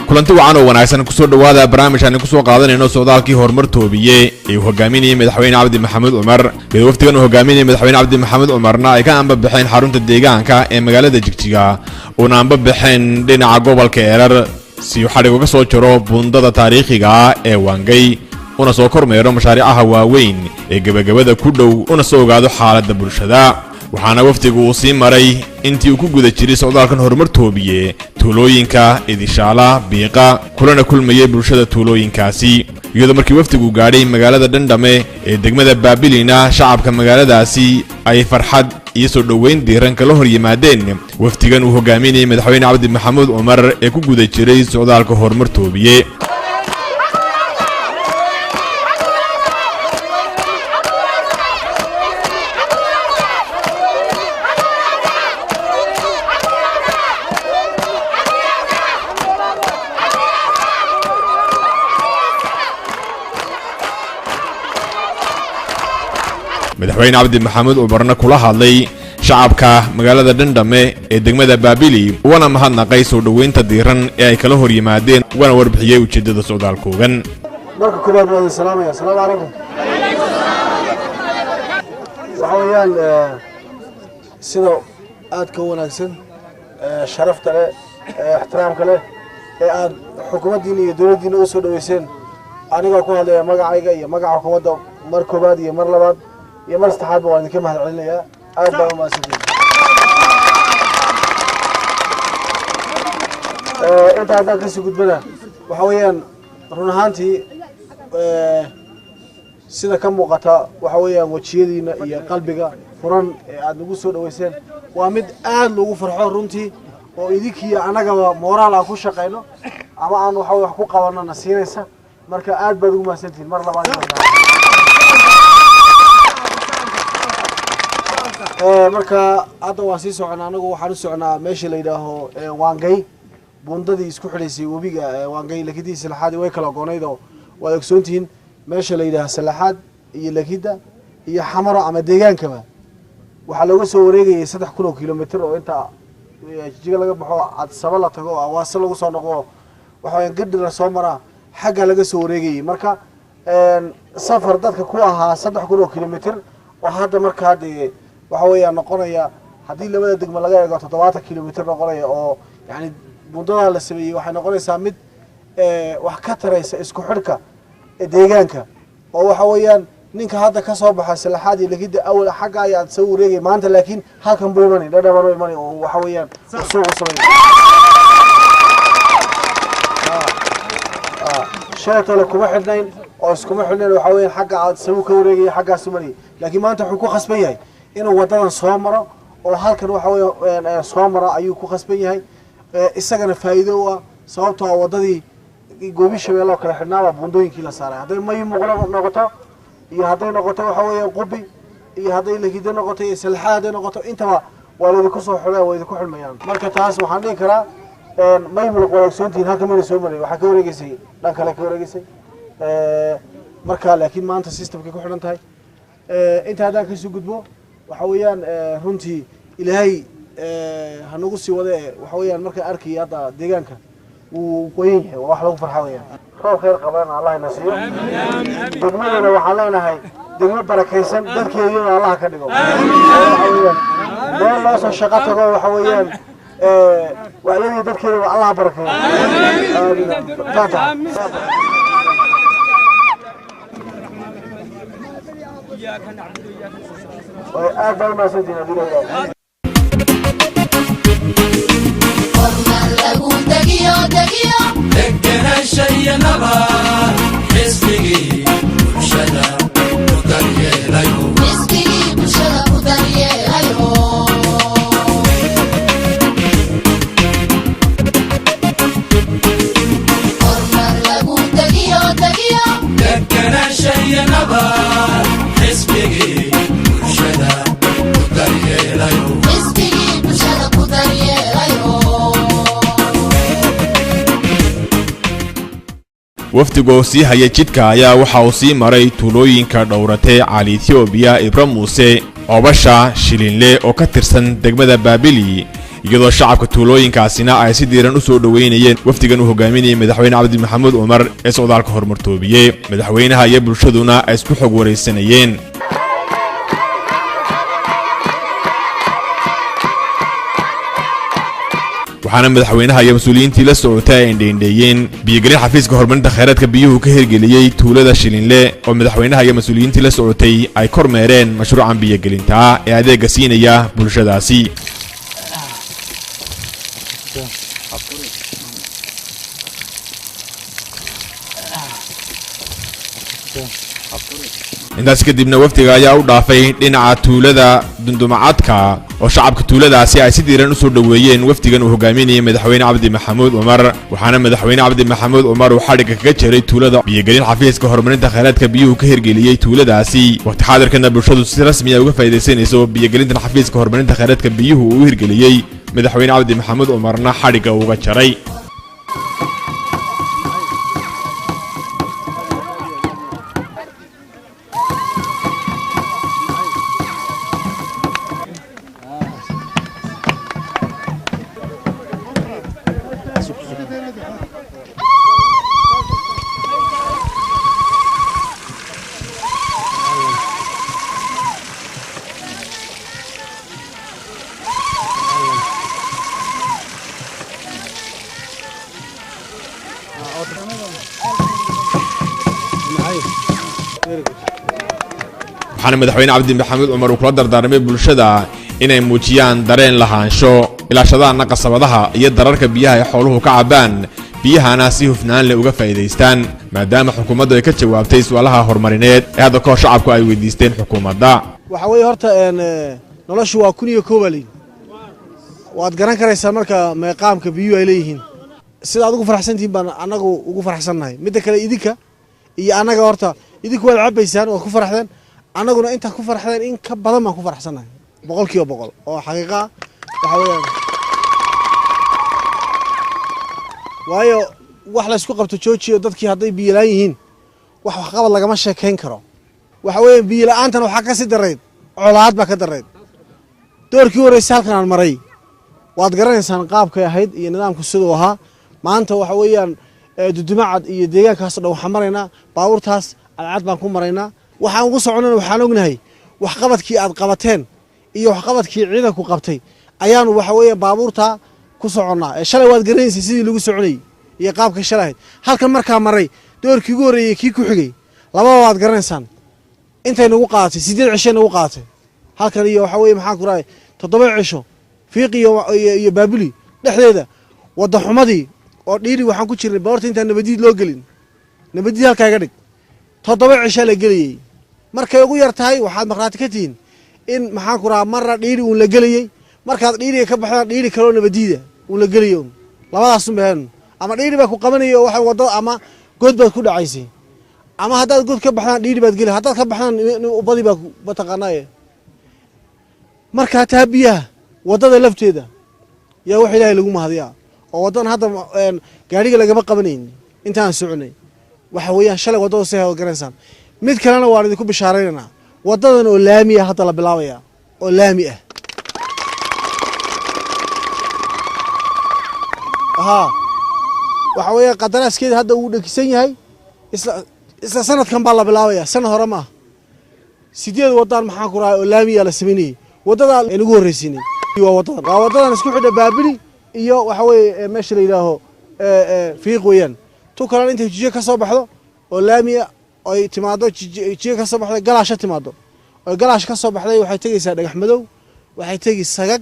Kulanti wacan oo wanaagsan, kusoo dhowaada barnaamij aan kusoo qaadanayno socdaalkii Horumar Toobiye ee uu hogaaminayay Madaxweyne Cabdi Maxamuud Cumar, iyadoo waftigan uu hogaaminayay Madaxweyne Cabdi Maxamuud Cumarna ay ka anbabaxeen xarunta deegaanka ee magaalada Jigjiga, uuna anbabaxeen dhinaca gobolka Erar si uu xadhig uga soo jaro buundada taariikhiga ah ee Waangay, una soo kormeero mashaariicaha waaweyn ee gebagabada ku dhow, una soo ogaado xaaladda bulshada. Waxaana wafdigu uu sii maray intii uu ku guda jiray socdaalkan Horumar Toobiye tuulooyinka Idishaala, Biiqa, kulana kulmayay bulshada tuulooyinkaasi, iyadoo markii wafdigu gaadhay magaalada Dhandhame ee degmada Baabilina shacabka magaaladaasi ay farxad iyo soo dhoweyn diiran kala hor yimaadeen wafdigan uu hogaaminayay Madaxweyne Cabdi Maxamuud Cumar ee ku guda jiray socdaalka Horumar Toobiye. Madaxweyne Cabdi Maxamuud Cumarna kula hadlay shacabka magaalada Dhandhame ee degmada Baabili, ugana mahadnaqay soo dhoweynta diiran ee ay kala hor yimaadeen, ugana warbixiyey ujeeddada socdaalkoogan. Marka koowaad waan idin salaamaya. Asalaamu calaykum. Waxa weeyaan sida aadka u wanaagsan, sharafta leh, ixtiraamka leh ee aad xukuumaddiina iyo dowladdiina u soo dhaweyseen, anigoo ku hadlaya magacayga iyo magaca xukuumadda, mar koowaad iyo mar labaad iyo mar saddexaadba waan idinka mahad celinayaa. Aad baan u mahadsantihin. Inta haddaan kasii gudbana, waxa weeyaan run ahaantii sida ka muuqata waxa weeyaan wejiyadiina iyo qalbiga furan ee aada nagu soo dhaweyseen waa mid aad loogu farxo runtii, oo idinkiiyo annagaba moraal aan ku shaqayno ama aan waxa wax ku qabanno na siinaysa. Marka aad baad ugu mahadsantihin mar labaad iyo mar saddexaad. Marka hadda waan sii soconaa. Anagu waxaan u soconaa meesha la yidhaaho Waangay, buundadii isku xidhaysay webiga Waangay Lakidii Salaxaad way kala goonayd, oo waad ogsoontihiin meesha la yidhaaho Salaxaad iyo Lakida iyo Xamaro ama deegaankaba waxaa looga soo wareegayay 3000 oo kilomitr, oo inta Jijiga laga baxo Cadsaba la tago oo Awaase lagu soo noqo, waxa weeyaan gadhi la soo maraa, xagga laga soo wareegayay. Marka safar dadka ku ahaa 3000 oo kilomitr oo hadda markaa dee waxa weeyaan noqonaya, haddii labada degmo laga eego, 70 kilomitr noqonaya, oo yani buundadaa la sameeyey waxay noqonaysaa mid wax ka taraysa isku xidhka deegaanka, oo waxa weeyaan ninka hadda ka soo baxa Salaxaad iyo Lakida awal xagga ayaa soo wareegay, maanta laakiin halkan buu imanay, Dhadhaban u imanay, oo waxa weeyaan suuq u sameeyay. Sheetole kuma xidhnayn oo iskuma xidhnayn, waxa weeyaan xagga aad sabu ka wareegaya xaggaasu marayay, laakiin maanta wuxuu ku khasban yahay inuu wadadan soo maro oo halkan waxa weeyaan soo maro ayuu ku khasban yahay. Isagana faa'iido u ah, sababtoo ah wadadii Goobi Shabeelle oo kale xidhnaaba buundooyinkii la saaray, hadday May Muuqlo noqoto iyo hadday noqoto waxa weeyaan Qubi iyo hadday Lakido noqoto iyo Salxaad hadday noqoto, intaba waa laydinku soo xidhay, waa idinku xidhmayaan. Marka taas waxaan dhihi karaa May Muluq waa ogsoontihiin, halka mayna soo maray, waxaa ka wareegeysay dhan kale ka wareegeysay. Marka laakiin maanta systemkay ku xidhan tahay. Inta haddaan kasii gudbo, waxa weeyaan runtii Ilaahay ha nagu sii wade. Waxa weeyaan markaan arkaya hadda deegaanka wuu qoyan yahay, waa wax lagu farxa weeyaan. Roob khayr qabana Allah ina siiyo. Degmadana waxaan leenahay degmo barakaysan, dadkeeduna Allah ka dhigo. Waxa weeyaan meel loo soo shaqo tago, waxa weeyaan wacyadii dadkeeda Allah barakeeyo. Aamiin. Faataxa. Aad baa u mahadsantihiin haddii la yidhaahdo. Hormar lagu degiyo degiyo. Degenaansha iyo nabad, xisbigii bulshada ku daryeelayo. Xisbigii bulshada ku daryeelayo. Hormar lagu degiyo degiyo. Degenaansha iyo nabad, xisbigii bulshada ku daryeelayo. Xisbigii bulshada ku daryeelayo. Wafdigoo sii haya jidka ayaa waxa uu sii maray tuulooyinka Dhowrate, Cali Ethoobiya, Ibra Muuse, Coobasha, Shilinle oo ka tirsan degmada Baabili. Iyadoo shacabka tuulooyinkaasina ay si diiran u soo dhoweynayeen wafdigan uu hogaaminayay madaxweyne Cabdi Maxamuud Cumar ee socdaalka hormartoobiyey, madaxweynaha iyo bulshaduna ay isku xog waraysanayeen. Waxaana madaxweynaha iyo mas-uuliyiintii la socotay ay indheindheeyeen biyogelin xafiiska horumarinta kheyraadka biyuhu ka hirgeliyey tuulada Shilinle, oo madaxweynaha iyo mas-uuliyiintii la socotay ay kormeereen mashruucan biyogelinta ee adeega siinaya bulshadaasi. Intaas kadibna wafdiga ayaa u dhaafay dhinaca tuulada Dundumacadka, oo shacabka tuuladaasi ay si diiran u soo dhoweeyeen wafdigan uu hogaaminayay madaxweyne Cabdi Maxamuud Cumar. Waxaana madaxweyne Cabdi Maxamuud Cumar uu xadhigga kaga jiray tuulada biyogelin xafiiska horumarinta kheyraadka biyuhu ka hirgeliyey tuuladaasi. Waqti xaadirkana bulshadu si rasmi ah uga faa'iidaysanayso biyogelintan xafiiska horumarinta kheyraadka biyuhu uu u hirgeliyey, madaxweyne Cabdi Maxamuud Cumarna xadhigga uga jaray. Waxaana madaxweyne Cabdi Maxamuud Cumar uu kula dardaarmay bulshada inay muujiyaan dareen lahaansho, ilaashadaana qasabadaha iyo dararka biyaha ay xooluhu ka cabbaan, biyahana si hufnaan leh uga faa'iidaystaan, maadaama xukuumaddu ay ka jawaabtay su'aalaha horumarineed ee hadda kahor shacabku ay weydiisteen xukuumadda. Waxa weeye horta noloshu waa 1001 baa layidhi. Waad garan karaysaa marka meeqaamka biyuhu ay leeyihiin. Sida aad ugu faraxsantihiin baan annagu ugu faraxsannahay. Midda kale, idinka iyo annaga horta idinku waad cabbaysaan, waad ku faraxdeen, annaguna intaad ku faraxdeen in ka badan baan ku faraxsannahay, 100% oo xaqiiqa ah. Waxa weeyaan, waayo wax laysku qabto joojiyo, dadkii hadday biyo la'aan yihiin wax waxqabad lagama sheekayn karo. Waxa weeyaan biyo la'aantan waxaa ka sii darayd colaad baa ka darayd. Doorkii horreysay halkan aan maray waad garanaysaan qaabkay ahayd iyo nidaamku siduu ahaa. Maanta waxa weeyaan Dudumacad iyo deegaankaas oo dhan waxaan maraynaa baabuurtaas cadcad baan ku maraynaa. Waxaan ugu soconana waxaan ognahay waxqabadkii aad qabateen iyo waxqabadkii ciidanku qabtay ayaanu waxa weeye baabuurtaa ku soconnaa. Ee shalay waad garanaysay sidii lagu soconayey iyo qaabka shalay ahayd. Halkan markaa maray doorkii ugu horreeyey, kii ku xigay, lababa waad garanaysaan intay nagu qaadatay. 8 cishay nagu qaadatay halkan iyo waxa weeye maxaan ku rahay 7 cisho Fiiq iyo Baabuli dhexdeeda. Wadda xumadii oo dhiiri waxaan ku jirnay baabuurta intaan nabadiid loo gelin. Nabadiid halkaa iga dhig, 7 cishaa la gelayey markay ugu yar tahay. Waxaad markhaati ka tihiin in maxaan ku rahaa marna dhiiri uun la gelayey, markaad dhiiriga ka baxdaan dhiiri kaloo nabadiida uun la gelayo un. Labadaasun bay ahayn. Ama dhiiri baa ku qabanaya oo waxa wadada ama god baad ku dhacaysay, ama haddaad god ka baxdaan dhiiri baad geli, haddaad ka baxdaan ubadii baa mataqaanaa. Markaa taa biyaha waddada lafteeda yaa wax Ilaahay lagu mahadiyaa, oo waddadan hadda gaadhiga lagama qabanayn intaan soconay. Waxa weeyaan shalay waddada si waad garanaysaan. Mid kalena waan idinku bishaaraynaynaa, waddadan oo laami ah hadda la bilaabaya, oo laami ah. Haa, waxa weeye qadaraaskeeda hadda wuu dhegisan yahay, isla sanadkan baa la bilaabaya, sanad hore maaha. 8 waddaan maxaan ku rahay oo laamiyaa la samaynayey. Waddadaa aan ugu horreysiinay waa waddadan, waa waddadan isku xidha Baabili iyo waxa weeye meesha la yidhaaho Fiiq weeyaan. Tu kalena intay Jijiye ka soo baxdo oo laamiya ay timaado, Jijiye ka soo baxdo, Galaasha timaado, oy Galaash ka soo baxday, waxay tegeysaa Dhagax Madow, waxay tegi Sagag,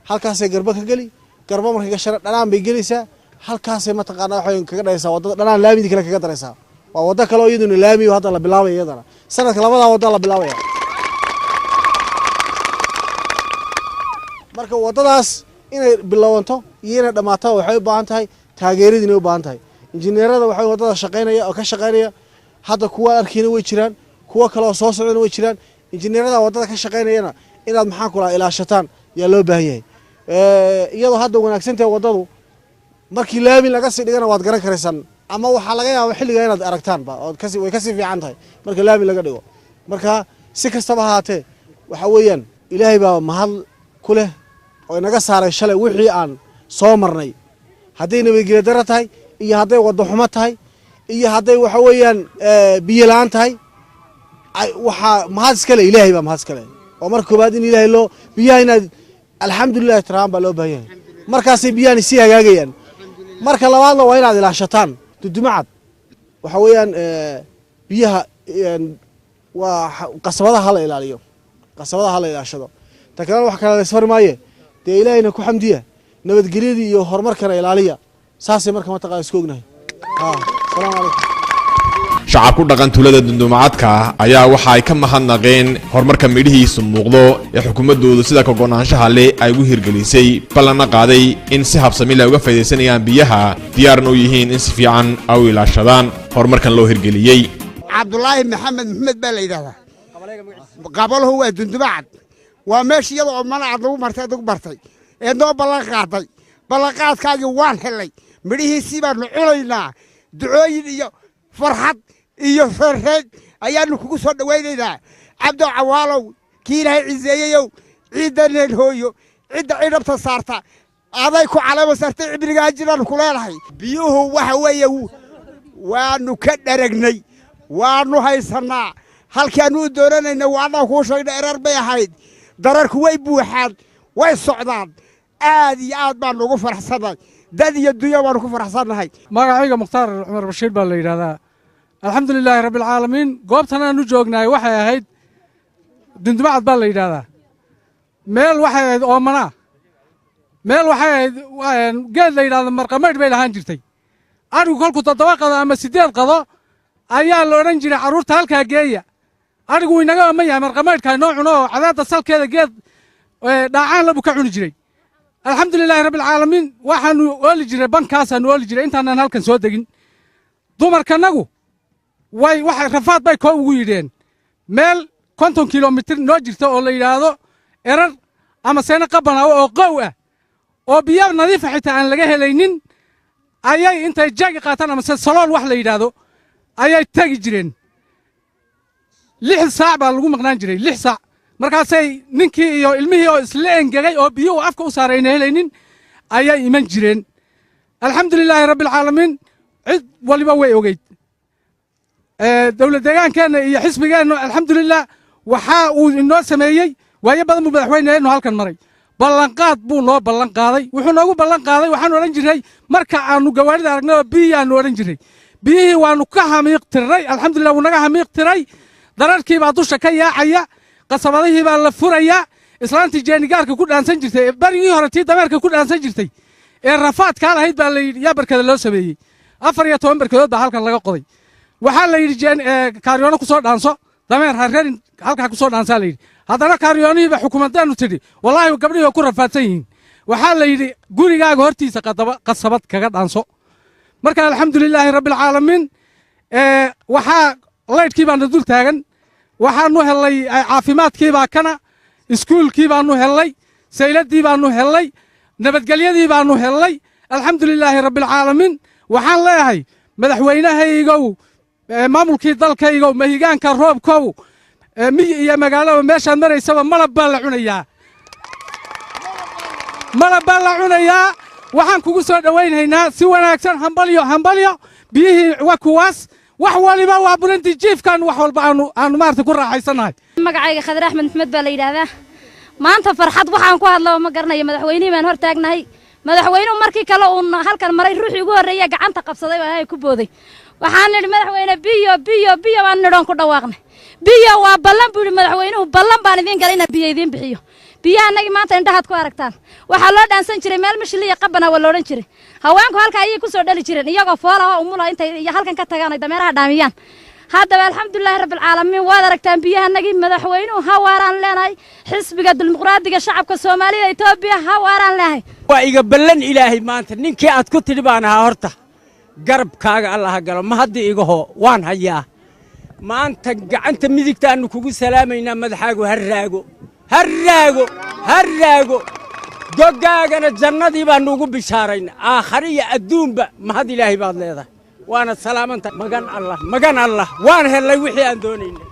halkaasay Garbo ka geli. Garbo markay gashana Dhanaan bay gelaysaa, halkaasay mataqaanaa waxay kaga dhaysaa waddada Dhanaan, laamidii kale kaga daraysaa. Waa waddo kale oo iyaduna laami oo hadda la bilaabaya iyadana sanadka. Labadaa wadda la bilaabaya. Marka waddadaas inay bilaabanto iyo inay dhammaato waxay u baahan tahay taageeradiina u baahan tahay. Injineerada waxay waddada shaqaynaya oo ka shaqaynaya hadda kuwa arkayna way jiraan, kuwa kale oo soo socdana way jiraan. Injineerada waddada ka shaqaynayana inaad maxaan ku lahaa ilaashataan yaa loo baahan yahay. Iyadoo hadda wanaagsan tahay waddadu, markii laami laga sii dhigana waad garan karaysaan, ama waxaa laga yaaba xilligaa inaad aragtaanba ood kasi way kasii fiican tahay marka laami laga dhigo. Marka si kastaba ahaatee, waxa weeyaan Ilaahay baa mahad ku leh. Oo inaga saaray shalay wixii aan soo marnay, hadday nabadgelyo daro tahay iyo hadday waddo xumo tahay iyo hadday waxa weeyaan biyo la-aan tahay. Waxaa mahad iskale Ilaahay baa mahad iskale. Oo marka koobaad in Ilaahay loo biyaha inaad alxamdulilah tiraan baa loo baahan yahay, markaasay biyahani sii hagaagayaan. Marka labaadna waa inaad ilaashataan Dudumacad. Waxa weeyaan biyaha waa qasabadaha hala ilaaliyo, qasabadaha hala ilaashado. Ta kalena wax kale laysfari maaye, dee Ilaahayna ku xamdiya, nabadgelyadii iyo horumarkana ilaaliya. Saasay marka mataqana isku ognahay. Asalaamu calaykum. Shacab ku dhaqan tuulada Dundumacadka ayaa waxa ay ka mahadnaqeen horumarka midhihiisu muuqdo ee xukuumaddoodu sida ka go'naanshaha leh ay ugu hirgelisay, ballanna qaaday in si habsami leh uga faaidaysanayaan biyaha, diyaarna u yihiin in si fiican ay u ilaashadaan horumarkan loo hirgeliyey. Cabdulaahi Maxamed Maxmed baa la yidhahdaa. Qabaluhu waa Dundumacad. Waa meesha iyada oo manacad lagu martay, lagu bartay ee noo ballan qaaday. Ballanqaadkaagii waan helay, midhihiisii baanu cunaynaa. Ducooyin iyo farxad iyo reerreeg ayaannu kugu soo dhowaynaynaa. Cabdo Cawaalow, kii Ilaahay ciseeyeyow, ciiddaneen hooyo, cidda cidhabta saarta aday ku caleema saartay, cibrigaa jiraannu ku leenahay. Biyuhu waxa weeye waannu ka dharagnay, waannu haysannaa. Halkaannu u doonanayna waa kuu sheegna, Erar bay ahayd. Dararku way buuxaan, way socdaan. Aad iyo aad baannu ugu faraxsannahay, dad iyo dunya baannu ku faraxsannahay. Magacayga Mukhtaar Cumar Bashiir baa la yidhahdaa. Alxamdu lilaahi rabbialcaalamiin. Goobtan aanu joognaay waxay ahayd Dundumacad baa la yidhahdaa. Meel waxay ahayd oomanaa, meel waxay ahayd geed la yidhahdo marqamaydh bay lahaan jirtay. Adhigu kolkuu 7 qado ama 8 qado ayaa la odhan jiray carruurta halkaa geeya, adhigu wuu inaga ooman yahay, marqamaydhka inoo cuno. Oo cadaadda salkeeda geed dhaacaan labu ka cuni jiray. Alxamdu lilaahi rabbialcaalamiin. Waxaanu ooli jiray bankaasaanu ooli jiray intaanaan halkan soo degin. Dumarkanagu way waxay rafaad bay koo ugu yidheen meel 50 kilomitir noo jirta oo la yidhaahdo Erar ama Seena Qabanaawo oo qow ah oo biyo nadiifa xitaa aan laga helaynin ayay intay jaagi qaataan ama se salool wax la yidhaahdo ayay tegi jireen. 6 saac baa lagu maqnaan jiray, 6 saac. Markaasay ninkii iyo ilmihii oo isla engegay oo biyuhu afka u saaray ayna helaynin ayay iman jireen. Alxamdu lilaahi rabbialcaalamiin. Cid waliba way ogeyd dowlad deegaankeenna iyo xisbigeennu. Alxamdulilah, waxaa uu inoo sameeyey waayo badan buu madaxweyneheennu halkan maray. Ballanqaad buu noo ballan qaaday. Wuxuu noogu ballan qaaday, waxaanu odhan jirray marka aanu gawaarida aragnay oo biyaanu odhan jirray, biyihii waanu ka hamiiq tirray. Alxamdulillah, wuu naga hamiiq tiray. Dararkii baa dusha ka yaacaya, qasabadihii baa la furayaa. Islaantii jeenigaarka ku dhaansan jirtay ee berigii hore tii dameerka ku dhaansan jirtay ee rafaadkaa lahayd baa la yidhi yaa barkada loo sameeyey. 14 barkadood baa halkan laga qoday. Waxaa la yidhi kaariyoono ku soo dhaanso, dameer hareerin, halkaa ku soo dhaansaa la yidhi. Haddana kaariyoonihiiba xukuumaddeenu tidhi wallaahi gabdhihii waa ku rafaadsan yihiin. Waxaa la yidhi gurigaaga hortiisa qasabad kaga dhaanso. Marka alxamdulilaahi rabbialcaalamiin, waxaa laydhkii baana dul taagan, waxaanu hellay caafimaadkii baa kana, iskuulkii baanu hellay, sayladdii baanu hellay, nabadgelyadii baanu hellay. Alxamdu lilaahi rabbialcaalamiin. Waxaan leeyahay madaxweynahaygow, maamulkii dalkaygow, mahigaanka roobkow, miyi iyo magaalaba meeshaad maraysaba malab baa la cunayaa, malab baa la cunayaa. Waxaan kugu soo dhowaynhaynaa si wanaagsan. Hambalyo, hambalyo. Biyihii waa kuwaas, wax waliba waa bulanti jiifkan, wax walba aanu maarata ku raaxaysannahay. Magacayga Khadar Axmed Maxmed baa la yidhaahdaa. Maanta farxad waxaan ku hadlaba ma garanayo. Madaxweynihii baan hor taagnahay. Madaxweynuhu markii kale uun halkan maray, ruuxii ugu horreeya gacanta qabsaday baa ku booday. Waxaan nidhi madaxweyne, biyo, biyo, biyo baan nidhoon ku dhawaaqnay. Biyo waa ballan buu yidhi madaxweynuhu, ballan baan idiin galay inaan biyo idiin bixiyo. Biyaha annagii maanta indhahaad ku aragtaan. Waxaa loo dhaansan jiray meel mishiliya Qabana waa loodhan jiray. Haweenku halka ayay ku soo dhali jireen iyagoo foola oo umula intay halkan ka tagaan ay dameeraha dhaamiyaan. Haddaba alxamdulilaahi rabbialcaalamiin, waad aragtaan biyahanagii. Madaxweynuhu ha waaraan leenahay. Xisbiga Dimuqraadiga Shacabka Soomaalida Etoobiya ha waaraan leenahay. Waa iga ballan Ilaahay, maanta ninkii aad ku tidhi baan ahaa. Horta garabkaaga Allaha galo. Ma hadda iga hoo, waan hayaa. Maanta gacanta midigtaannu kugu salaamaynaa. Madaxaagu ha raago, ha raago, ha raago. Goggaagana jannadii baannu ugu bishaaraynaa. Aakhare iyo adduunba mahad Ilaahay baad leedahay, waana salaamanta. Magan Allah, magan Allah, waan hellay wixii aan doonaynay.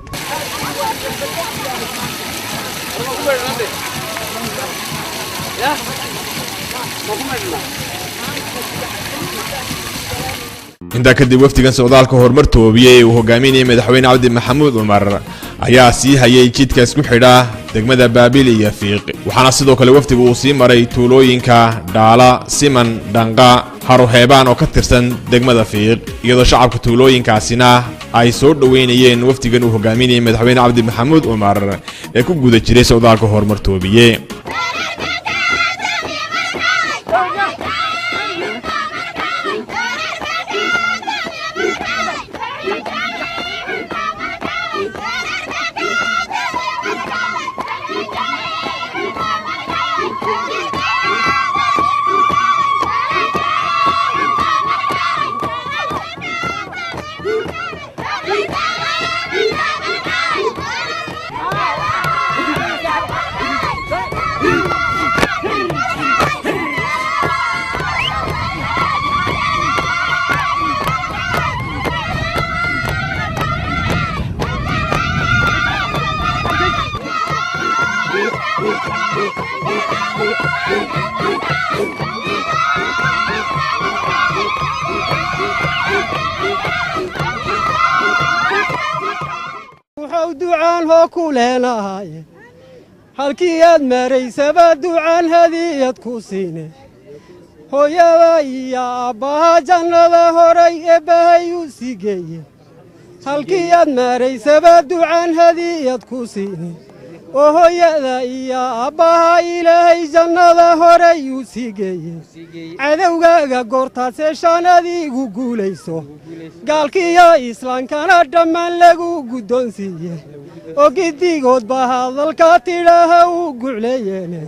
Intaa kadib, wafdigan socdaalka horumar toobiyey uu hogaaminayay madaxweyne Cabdi Maxamuud Cumar ayaa sii hayay jidka isku xidha degmada Baabil iyo Fiiq, waxaana sidoo kale wafdigu uu sii maray tuulooyinka Dhaala, Siman, Dhanqa, Haruheebaan oo ka tirsan degmada Fiiq, iyadoo shacabka tuulooyinkaasina ay soo dhoweynayeen wafdigan uu hogaaminayay madaxweyne Cabdi Maxamuud Cumar ee ku guda jiray socdaalka horumar toobiye. Wuxuu ducaan hoo ku leenahaye, halkii aad maraysaba ducaan hadiyad ku siine. Hooyada iyo aabbaha jannada horay eebbahay u sii geeye. Halkii aad maraysaba ducaan hadiyad ku siine, oo hooyada iyo aabbaha Ilaahay jannada horay u sii geeye. Cadowgaaga goortaad seeshaan adigu guulayso, gaalkiiyo islaamkana dhammaan lagu guddoonsiiye, oo giddigoodba hadalka tidhaaha u gucleeyeene.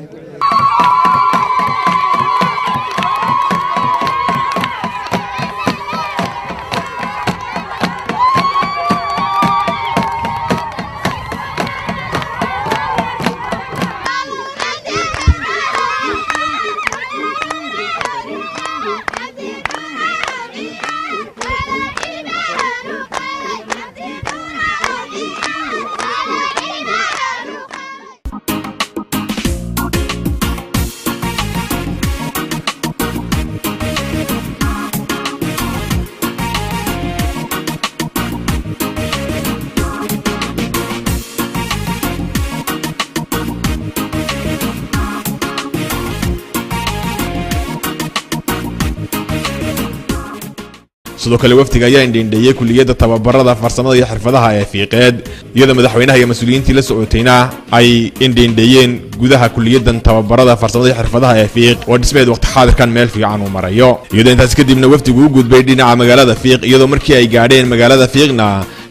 Sidoo kale, wafdiga ayaa indhendheeyey kuliyadda tababarada farsamada iyo xirfadaha ee Fiiqeed, iyadoo madaxweynaha iyo mas-uuliyiintii la socotayna ay indhendheeyeen gudaha kuliyaddan tababarada farsamada iyo xirfadaha ee Fiiq oo dhismeed waqti xaadirkan meel fiican uu marayo, iyadoo intaas kadibna wafdigu u gudbay dhinaca magaalada Fiiq, iyadoo markii ay gaadheen magaalada Fiiqna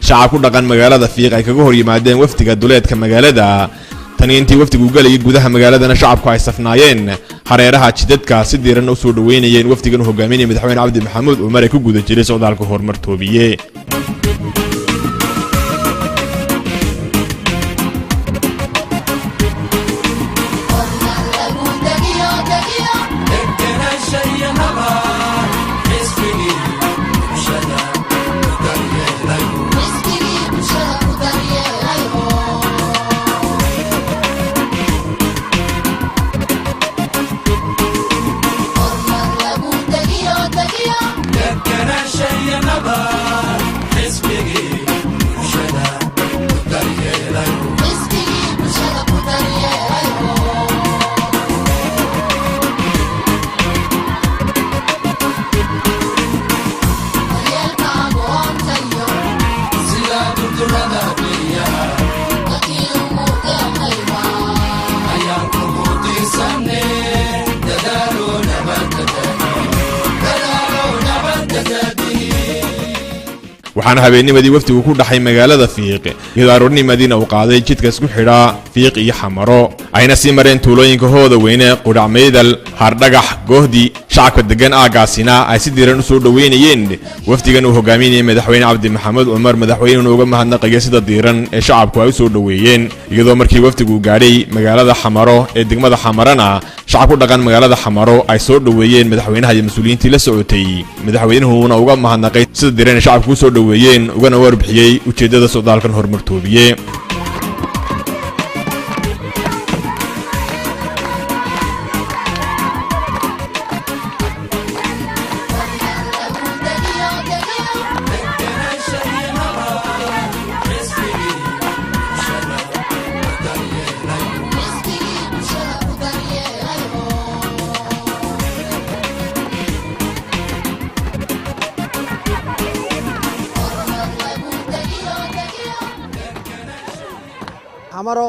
shacab ku dhaqan magaalada Fiiq ay kaga hor yimaadeen wafdiga duleedka magaalada. Tani intii wafdigu galayay gudaha magaaladana shacabku ay safnaayeen hareeraha jidadka, si diiran u soo dhoweynayeen wafdigan uu hogaaminayay madaxweyne Cabdi Maxamuud Cumar ee ku guda jiray socdaalka horumar toobiye. Hormar lagu degiyo degiyo. Degenaansha iyo nabad, xisbigii bulshada ku daryeelayo. Xisbigii bulshada ku daryeelayo. Hormar lagu degiyo degiyo. Degenaansha iyo nabad, xisbigii bulshada ku daryeelayo. Xisbigii bulshada ku daryeelayo. Daryeelka aqoonta iyo sida durdurada biyaha dadkii ugu deeqayba ayaan kugu tiirsane. Dadaalo nabadda daadihi, dadaalo nabadda daadihi. Waxaana habeennimadii wafdigu ku dhaxay magaalada Fiiq, iyadoo aroornimadiina uu qaaday jidka isku xidhaa Fiiq iyo Xamaro, ayna sii mareen tuulooyinka Hooda Weyne, Qudhac Maydal, Hardhagax, Gohdi. Shacabka degan aaggaasina ay si diiran u soo dhoweynayeen wafdigan uu hogaaminayay madaxweyne Cabdi Maxamuud Cumar, madaxweynena uga mahadnaqaya sida diiran ee shacabku ay u soo dhoweeyeen, iyadoo markii wafdigu gaadhay magaalada Xamaro ee degmada Xamarana shacab ku dhaqan magaalada Xamaro ay soo dhoweeyeen madaxweynaha iyo mas-uuliyiintii la socotay, madaxweynuhuna uga mahadnaqay sida diiran ee shacabku u soo dhoweeyeen, ugana warbixiyey ujeeddada socdaalkan horumar toobiye. Xamaro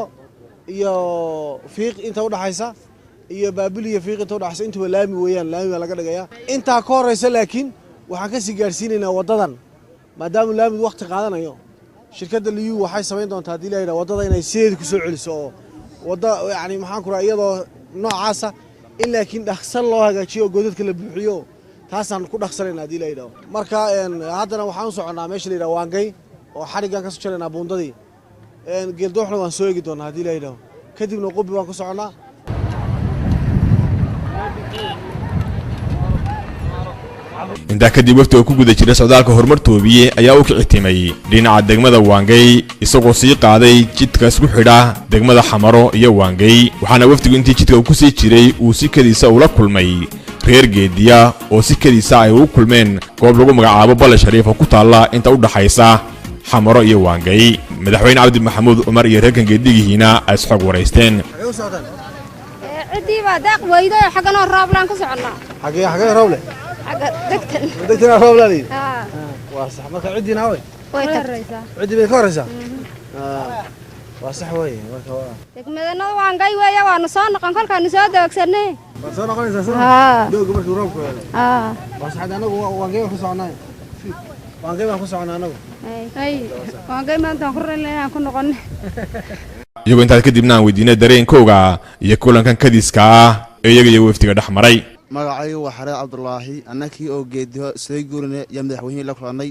iyo Fiiq inta udhaxaysa iyo Baabil iyo Fiiq inta udhaxaysa, intuba laami weeyaan, laami baa laga dhigayaa. Intaa ka horeysa laakiin waxaan kasii gaadhsiinaynaa waddadan, maadaama laamidu waqti qaadanayo. Shirkadda Liyu waxay samayn doontaa, haddii la yidhaha, waddada inay sideeda ku soo celiso oo wadda, yacni maxaan ku raha, iyadoo noocaasa in laakiin dhaqsan loo hagaajiyo oo godadka la buuxiyo, taasaan ku dhaqsanayna haddii la yidhaho. Marka haddana waxaan u soconnaa meesha la yidhaho Waangay oo xadhiggaan ka soo jaraynaa buundadii. Geeldooxna waan soo eegi doonaa haddii la yidhaho, kadibna Qubi baan ku soconnaa. Intaa kadib wafdiga ku guda jira socdaalka Horumar Toobiye ayaa u kicitimay dhinaca degmada Waangay, isagoo sii qaaday jidka isku xidha degmada Xamaro iyo Waangay. Waxaana wafdigu intii jidka uu ku sii jiray uu si kediisa ula kulmay reer Geediya oo si kediisa ay ugu kulmeen goob lagu magacaabo Balle Shariif oo ku taalla inta u dhaxaysa Xamaro iyo Waangay. Madaxweyne Cabdi Maxamuud Cumar iyo reerkan geedigihiina ay isxog waraysteen. Xagee u socotaan? Ciddii baa daaq weydo, xagganoo rooblaan ku soconnaa. Xagee rooble? Xagga degtan. Degtana roob laa layidhi. Haa. Waa sax. Marka ciddiina way Way tagtay. Ciddii bay ka horeysaa. Waa sax wey. Marka waa Degmadanada Waangay weeye, waanu soo noqon kolkaanu soo doogsanay. Waad soo noqonaysaa soo Haa. dooga markii roobku helo. Haa. Waa sax. Anagu Waangay baan ku soconaa, Waangay baan ku soconaa anagu. Ay, Waangay maanta waan ku ralli inaan ku noqonay. Iyagoo intaas kadibna aan weydiinay dareenkooga iyo kulankan kadiska ah ee iyaga iyo wafdiga dhex maray. Magacaygu waa Xareed Cabdulaahi. Annakii oo geediho soo guurina iyo madaxweynihii la kulannay,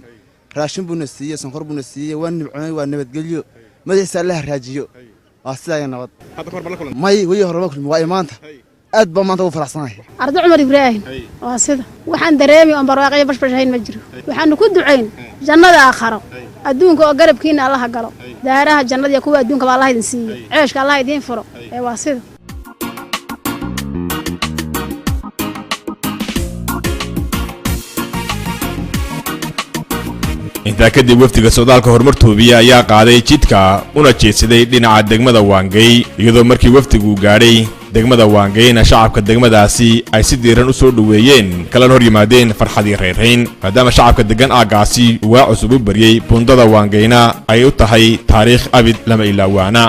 raashin buuna siiyey, sonkor buuna siiyey, waa nibcoonay, waa nabadgelyo, madaxiisa alla haraajiyo, waa sidaa nabad. May, weli horema kulmi, waa maanta, aad baa maanta ugu faraxsanahay. Ardo Cumar Ibraahim. Waa sida waxaan dareemi oon barwaaqayo bashbashahayn ma jiro. Waxaanu ku ducayn jannada aakharo, adduunka oo garabkiina Allaha galo, daaraha jannada iyo kuwa adduunkaba Allah idin siiyo, ceeshka Allah idiin furo. Ee waa sida. Intaa kadib wafdiga socdaalka Horumar Toobiye ayaa qaaday jidka una jeedsaday dhinaca degmada Waangay, iyadoo markii wafdigu gaadhay degmada Waangayna shacabka degmadaasi ay si diiran u soo dhoweeyeen, kalena hor yimaadeen farxadii reyrrayn, maadaama shacabka deggan aaggaasi uu waa cusub u baryey, buundada Waangayna ay u tahay taariikh abid lama ilaawaana.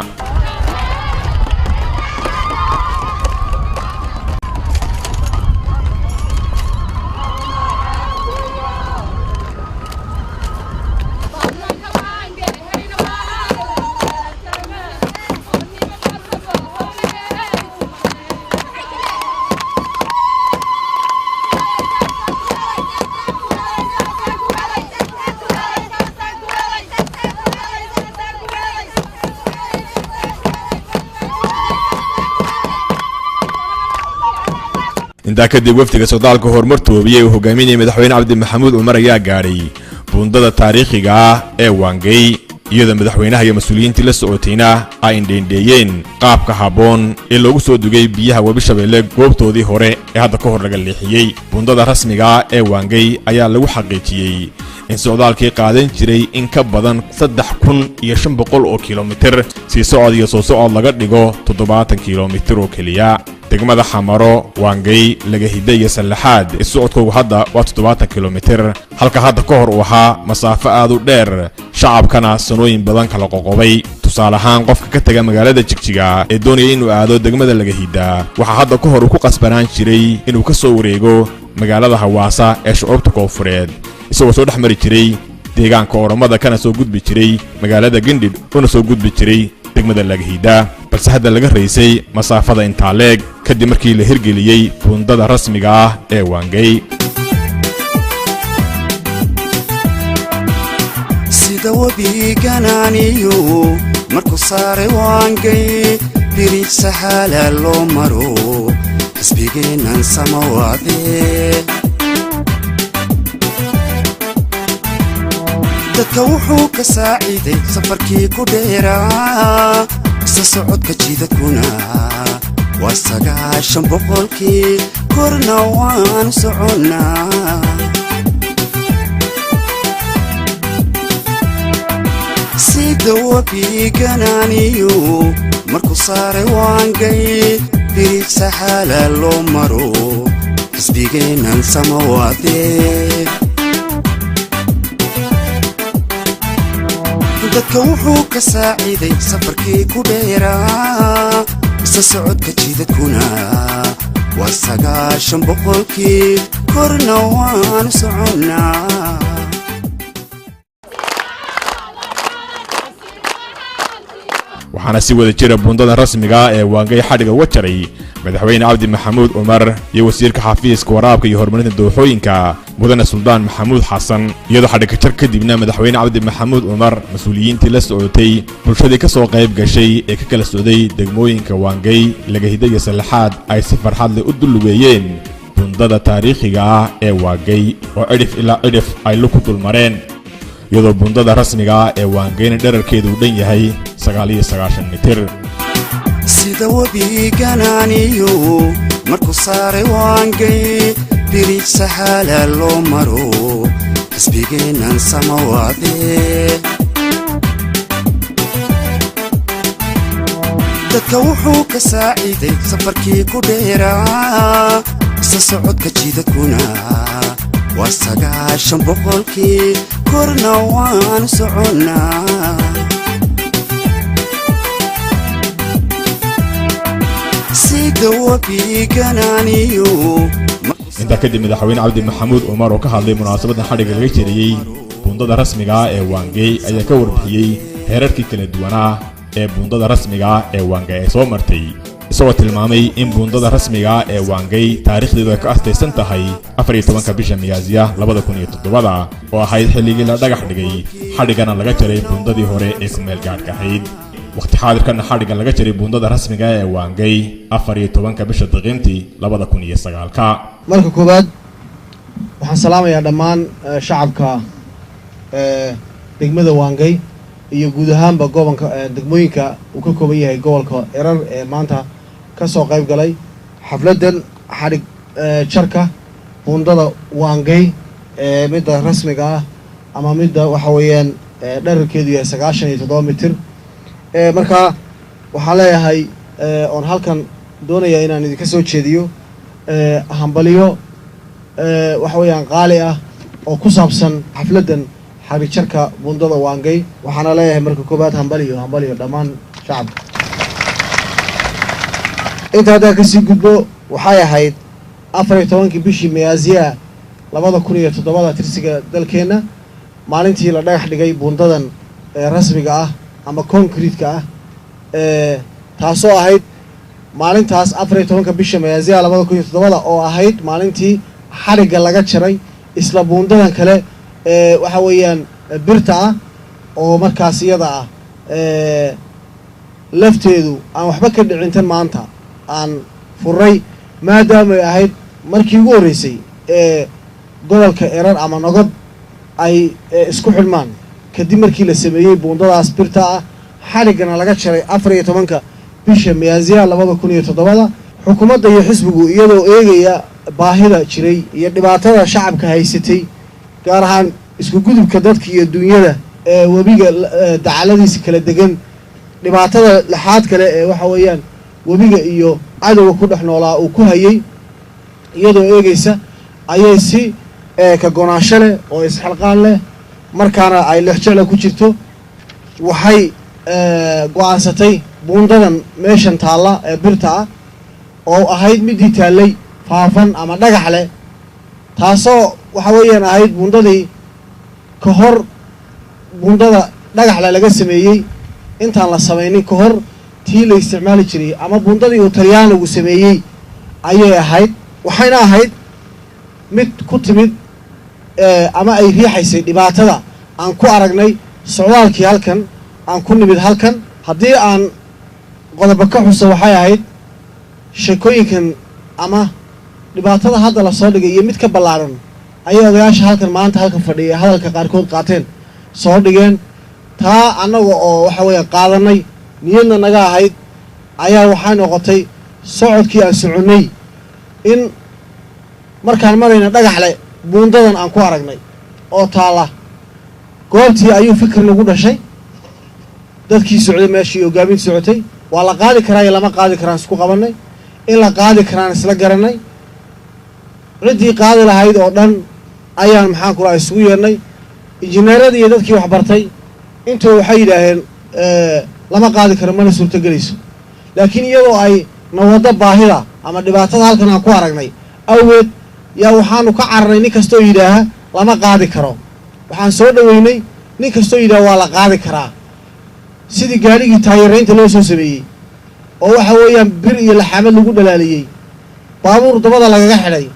Intaa kadib wafdiga socdaalka Horumar Toobiye uu hogaaminayay madaxweyne Cabdi Maxamuud Cumar ayaa gaadhay buundada taariikhiga ah ee Waangay, iyadoo madaxweynaha iyo mas-uuliyiintii la socotayna ay indheindheeyeen qaabka habboon ee loogu soo dugay biyaha Webi Shabeelle goobtoodii hore ee hadda ka hor laga leexiyey. Buundada rasmiga ah ee Waangay ayaa lagu xaqiijiyey in socdaalkii qaadan jiray in ka badan 3500 oo kilomitir si socod iyo soo socod laga dhigo 70 kilomitir oo keliya. Degmada Xamaro, Waangay, Lagahidda iyo Sallaxaad socodkoogu hadda waa 70 kilomitir, halka hadda ka hor uu ahaa masaafo aad u dheer, shacabkana sanooyin badan kala qoqobay. Tusaale ahaan, qofka ka tega magaalada Jigjiga ee doonaya inuu aado degmada Lagahidda waxaa hadda ka hor uu ku qasbanaan jiray inuu ka soo wareego magaalada Hawaasa ee shucuubta koonfureed, isagoo soo dhex mari jiray deegaanka Oromada, kana soo gudbi jiray magaalada Gindhidh, una soo gudbi jiray degmada Lagahidda, balse hadda laga raysay masaafada intaa leeg kadib markii la hirgeliyey buundada rasmiga ah ee Waangay. Sida webiganaaniyo markuu saaray Waangay biriij saxaala loo maro, xisbigeennan samawaade dadka wuxuu ka saaciiday safarkii ku dheeraa. Isa socodka jidadkuna waa 90%, korna waan soconnaa. Sida webiganaaniyo markuu saaray Waangay biriij saxaala loo maro, xisbigeennan samawaade. Dadka wuxuu ka saaciiday safarkii ku dheeraa, isa socodka jidadkuna waa 90%, korna waanu soconnaa. Waxaana si wada jira buundada rasmiga ee Waangay xadhiga uga jaray Madaxweyne Cabdi Maxamuud Cumar iyo wasiirka xafiiska waraabka iyo horumarinta dooxooyinka, Mudane Suldaan Maxamuud Xasan, iyadoo xadhiga jar kadibna Madaxweyne Cabdi Maxamuud Cumar, mas-uuliyiintii la socotay, bulshadii ka soo qayb gashay ee ka kala socday degmooyinka Waangay, Lagahida iyo Sallaxaad ay si farxad leh u dullugeeyeen buundada taariikhiga ah ee Waangay oo cidhif ilaa cidhif ay luku dulmareen, iyadoo buundada rasmiga ah ee Waangayna dherarkeedu u dhan yahay 99 mitir. Sida webiganaaniyo markuu saaray Waangay biriij saxaala loo maro, xisbigeennan samawaadee. Dadka wuxuu ka saaciiday safarkii ku dheeraa, isa socodka jidadkuna waa 90%, korna waanu soconnaa. Sida webiganaaniyo. Intaa kadib, Madaxweyne Cabdi Maxamuud Cumar oo ka hadlay munaasabaddan xadhigga laga jariyey buundada rasmiga ah ee Waangey ayaa ka warbixiyey heerarkii kala duwanaa ee buundada rasmiga ah ee Waangey ay soo martay, isagoo tilmaamay in buundada rasmiga ah ee Waangey taariikhdeedu ay ka astaysan tahay 14-ka bisha Miyaasiya 2007-da, oo ahayd xilligii la dhagax dhigay xadhiggana laga jaray buundadii hore ee ku meel gaadhka ahayd. Waqti xaadirkana xadhigga laga jaray buundada rasmiga ee Waangey 14-ka bisha Daqiimtii 2009-ka. Marka koowaad, waxaan salaamayaa dhammaan shacabka degmada Waangay iyo guud ahaanba gobolka, degmooyinka uu ka kooban yahay gobolka Erar ee maanta ka soo qayb galay xafladdan xadhig jarka buundada Waangay ee midda rasmiga ah ama midda waxa weeyaan dherarkeedu yahay 97 mitir. Markaa waxaan leeyahay oon halkan doonayaa inaan idinka soo jeediyo hambaliyo waxa weeyaan qaali ah oo ku saabsan xafladdan xadhigjarka buundada Waangay. Waxaana leeyahay marka koowaad hambaliyo, hambaliyo dhammaan shacabka. Inta haddaan kasii gudbo, waxay ahayd 14-kii bishii Miyaasiya 2007-da tirsiga dalkeenna maalintii la dhagax dhigay buundadan ee rasmiga ah ama concrete-ka ah, taasoo ahayd maalintaas 14-ka bisha Miyaasiya 2007-da oo ahayd maalintii xadhigga laga jaray isla buundadan kale ee waxa weeyaan birta ah, oo markaas iyada ah lafteedu aan waxba ka dhicintan maanta aan furay, maadaamay ahayd markii ugu horreysay ee gobolka Erar ama Nogob ay isku xidhmaan kadib markii la sameeyey buundadaas birta ah, xadhiggana laga jaray 14-ka bisha Miyaasiya 2007-da. Xukuumadda iyo xisbigu iyadoo eegaya baahida jiray iyo dhibaatada shacabka haysatay, gaar ahaan isku gudubka dadka iyo dunyada ee webiga dacaladiisa kala degan, dhibaatada lixaad kale ee waxa weeyaan webiga iyo cadowga ku dhex noolaa uu ku hayay iyadoo eegaysa, ayay si ka gonaasho leh oo isxilqaan leh, markaana ay lexjecla ku jirto, waxay go-aansatay buundadan meeshan taalla ee birta ah oo ahayd midii taallay Faafan ama Dhagax leh, taasoo waxa weeyaan ahayd buundadii ka hor buundada Dhagaxle laga sameeyey. Intaan la samaynin ka hor tii la isticmaali jiray ama buundadii uu Talyaanigu sameeyey ayay ahayd. Waxayna ahayd mid ku timid ama ay riixaysay dhibaatada aan ku aragnay socdaalkii halkan aan ku nimid. Halkan haddii aan qodobo ka xuso, waxay ahayd sheekooyinkan ama dhibaatada hadda lasoo dhigay iyo mid ka ballaaran ayay odayaasha halkan maanta halkan fadhiya hadalka qaarkood qaateen soo dhigeen. Taa annaga oo waxa weeye qaadanay, niyadna naga ahayd, ayaa waxay noqotay socodkii aan soconnay in markaan marayna Dhagaxle buundadan aan ku aragnay oo taalla goobtii ayuu fikir nagu dhashay. Dadkii socday meeshii hoggaaminta socotay, waa la qaadi karaa iyo lama qaadi karaan isku qabannay. In la qaadi karaan isla garanay. Ciddii qaadi lahayd oo dhan ayaan maxaan ku raha isugu yeernay, injineeradii iyo dadkii waxbartay. Intoo waxay yidhaaheen lama qaadi karo, mana suurtogelayso. Laakiin iyadoo ay nawado baahida ama dhibaatada halkan aan ku aragnay awgeed, yaa waxaanu ka cararnay nin kastoo yidhaaha lama qaadi karo. Waxaan soo dhoweynay nin kastoo yidhaha waa la qaadi karaa. Sidii gaadhigii taayaraynta loo soo sameeyey oo waxa weeyaan bir iyo laxaamad lagu dhalaaliyey, baabuur dabada lagaga xidhay,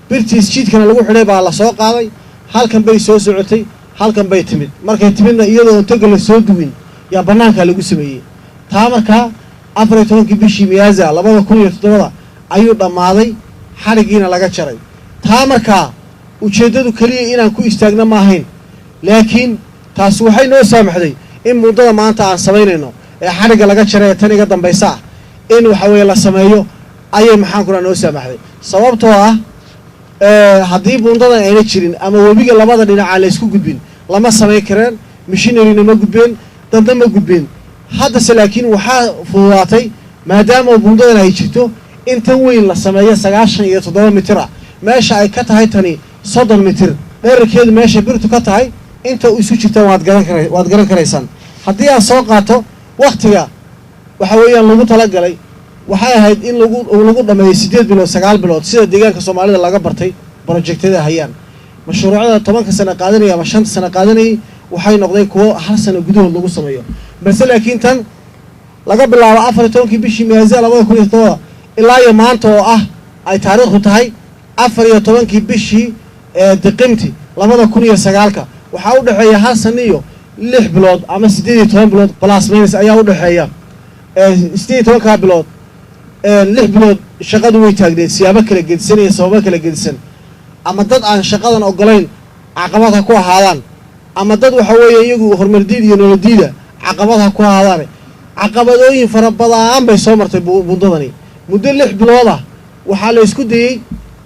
birtiis jiidkana lagu xidhay baa la soo qaaday. Halkan bay soo socotay, halkan bay timid. Markay timidna, iyadoon toga la soo duwin, yaa bannaankaa lagu sameeyey. Taa markaa 14-kii bishii Miyaza 2007-da ayuu dhammaaday, xadhiggiina laga jaray. Taa markaa ujeeddadu keliya inaan ku istaagna ma ahayn, laakiin taasi waxay noo saamaxday in muddada maanta aan samaynayno ee xadhigga laga jaray ee tan iga dambaysa ah in waxa weeye la sameeyo ayay, maxaan ku noo saamaxday. Sababtoo ah haddii buundadan ayna jirin ama webiga labada dhinacaa la isku gudbin, lama samayn kareen, machinery-na ma gudbeen, dadna ma gudbeen. Haddase laakiin waxaa fududaatay, maadaama buundadan ay jirto, in tan weyn la sameeyo, 97 mitir ah, meesha ay ka tahay tani 30 mitir dherarkeedu, meesha birtu ka tahay inta isu jirtaan waad garan karaysaan. Haddii aad soo qaato wakhtiga waxa weeyaan lagu talagalay, waxay ahayd in lagu dhameeyo 8 bilood, 9 bilood, sida deegaanka Soomaalida laga bartay project-yada hayaan. Mashruucyada 10-ka sano qaadanaya ama 5-ta sano qaadanayay waxay noqdeen kuwo hal sano gudahood lagu sameeyo. Balse laakiin tan laga bilaabo 14-kii bishii Miyaza 2007 ilaa iyo maanta oo ah ay taariikhdu tahay 14-kii bishii Diqimti 2009-ka, waxaa u dhexeeya hal sano iyo 6 bilood ama 18 bilood plus minus ayaa u dhexeeya. 18-kaa bilood, 6 bilood shaqadu way taagneed, siyaabo kala gedisan iyo sababo kala gedisan, ama dad aan shaqadan ogolayn caqabad ha ku ahaadaan, ama dad waxa weeye iyagu horumardiid iyo nolodiida caqabad ha ku ahaadaan. Caqabadooyin fara badan bay soo martay buundadani. Muddo 6 bilood ah waxaa la isku dayey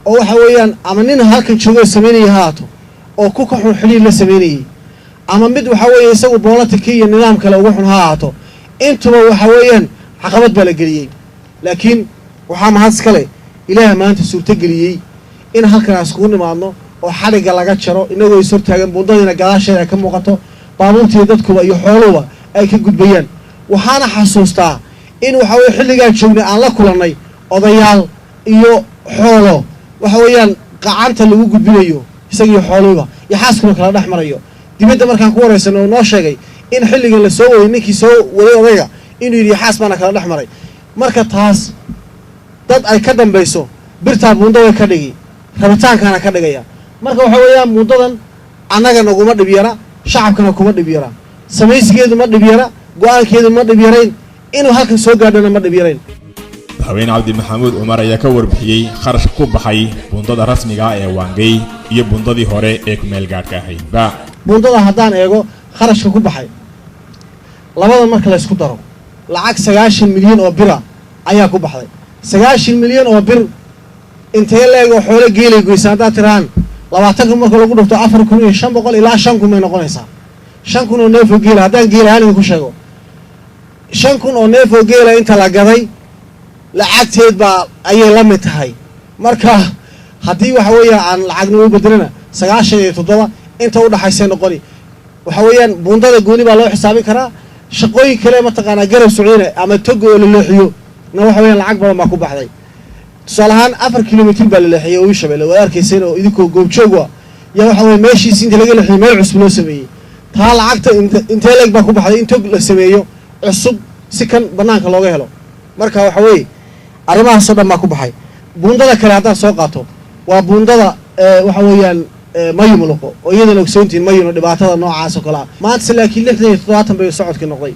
oo waxa weeyaan ama nin halkan joogoo samaynaya ha haato oo ku ka xun xidhiir la samaynayey, ama mid waxa weeye isagu bolotika iyo nidaam kale uga xun ha ahaato, intuba waxa weeyaan caqabad baa la geliyey. Laakiin waxaa mahad iskale Ilaah maanta suurtogeliyey in halkan aan iskugu nimaadno oo xadhigga laga jaro, inagoo is hortaagan, buundadiina gadaasheeda ay ka muuqato, baabuurtiiyo dadkuba iyo xooluhuba ay ka gudbayaan. Waxaana xasuustaa in waxa weye xilligaan joognay aan la kulannay odayaal iyo xoolo waxa weeyaan qacanta lagu gudbinayo, isagiyo xooluhuba iyo xaaskuna kala dhex marayo. Dibadda markaan ku waraysanay oo noo sheegay in xilligan la soo waday, ninkii soo waday odayga inuu yidhi xaas baana kala dhex maray. Marka taas dad ay ka dambayso birtaa buundo way ka dhigi, rabitaankaana ka dhigaya. Marka waxa weeyaan buundadan annaga naguma dhib yara, shacabkana kuma dhib yara, samaysigeedu ma dhib yara, go-aankeedu ma dhib yarayn, inuu halkan soo gaadhona ma dhib yarayn. Madaxweyne Cabdi Maxamuud Cumar ayaa ka warbixiyey kharashka ku baxay buundada rasmiga ah ee Waangey iyo buundadii hore ee kumeel gaadhka ahaydba. Buundada haddaan eego kharashka ku baxay labada marka la isku daro, lacag 90 milyan oo bira ayaa ku baxday. 90 milyan oo bir intee leeg oo xoolo geelay goysa haddaad tiraan, 20-ka marka lagu dhufto 4500 ilaa 5000 bay noqonaysaa. 5000 oo neefoo geela haddaan geel ahaan idinku sheego, 5000 oo neefoo geela inta la gaday lacagteed baa ayay la mid tahay. Marka haddii waxa weeya aan lacagna u bedelana, 97 inta u dhaxaysay noqoni. Waxa weeyaan buundada gooni baa loo xisaabin karaa. Shaqooyin kale mataqaanaa garab socdayna ama toga oo la leexiyo na waxa weeyaan lacag badan baa ku baxday. Tusaale ahaan 4 kilomitir baa la leexiyey oo Shabeelle waad arkayseen oo idinkoo goobjoog ah yaa waxa weeye meeshiisi inta laga leexiyey meel cusub loo sameeyey. Taa lacagta intee leeg baa ku baxday in tog la sameeyo cusub si kan banaanka looga helo? Marka waxa weeye arrimahaasoo dhan baa ku baxay. Buundada kale haddaan soo qaato, waa buundada waxa weeyaan Mayu Muluqo, oo iyadana ogsoontihiin Mayuno dhibaatada noocaas oo kale ah. Maantase laakiin 60 iyo 70 bay socodkii noqday.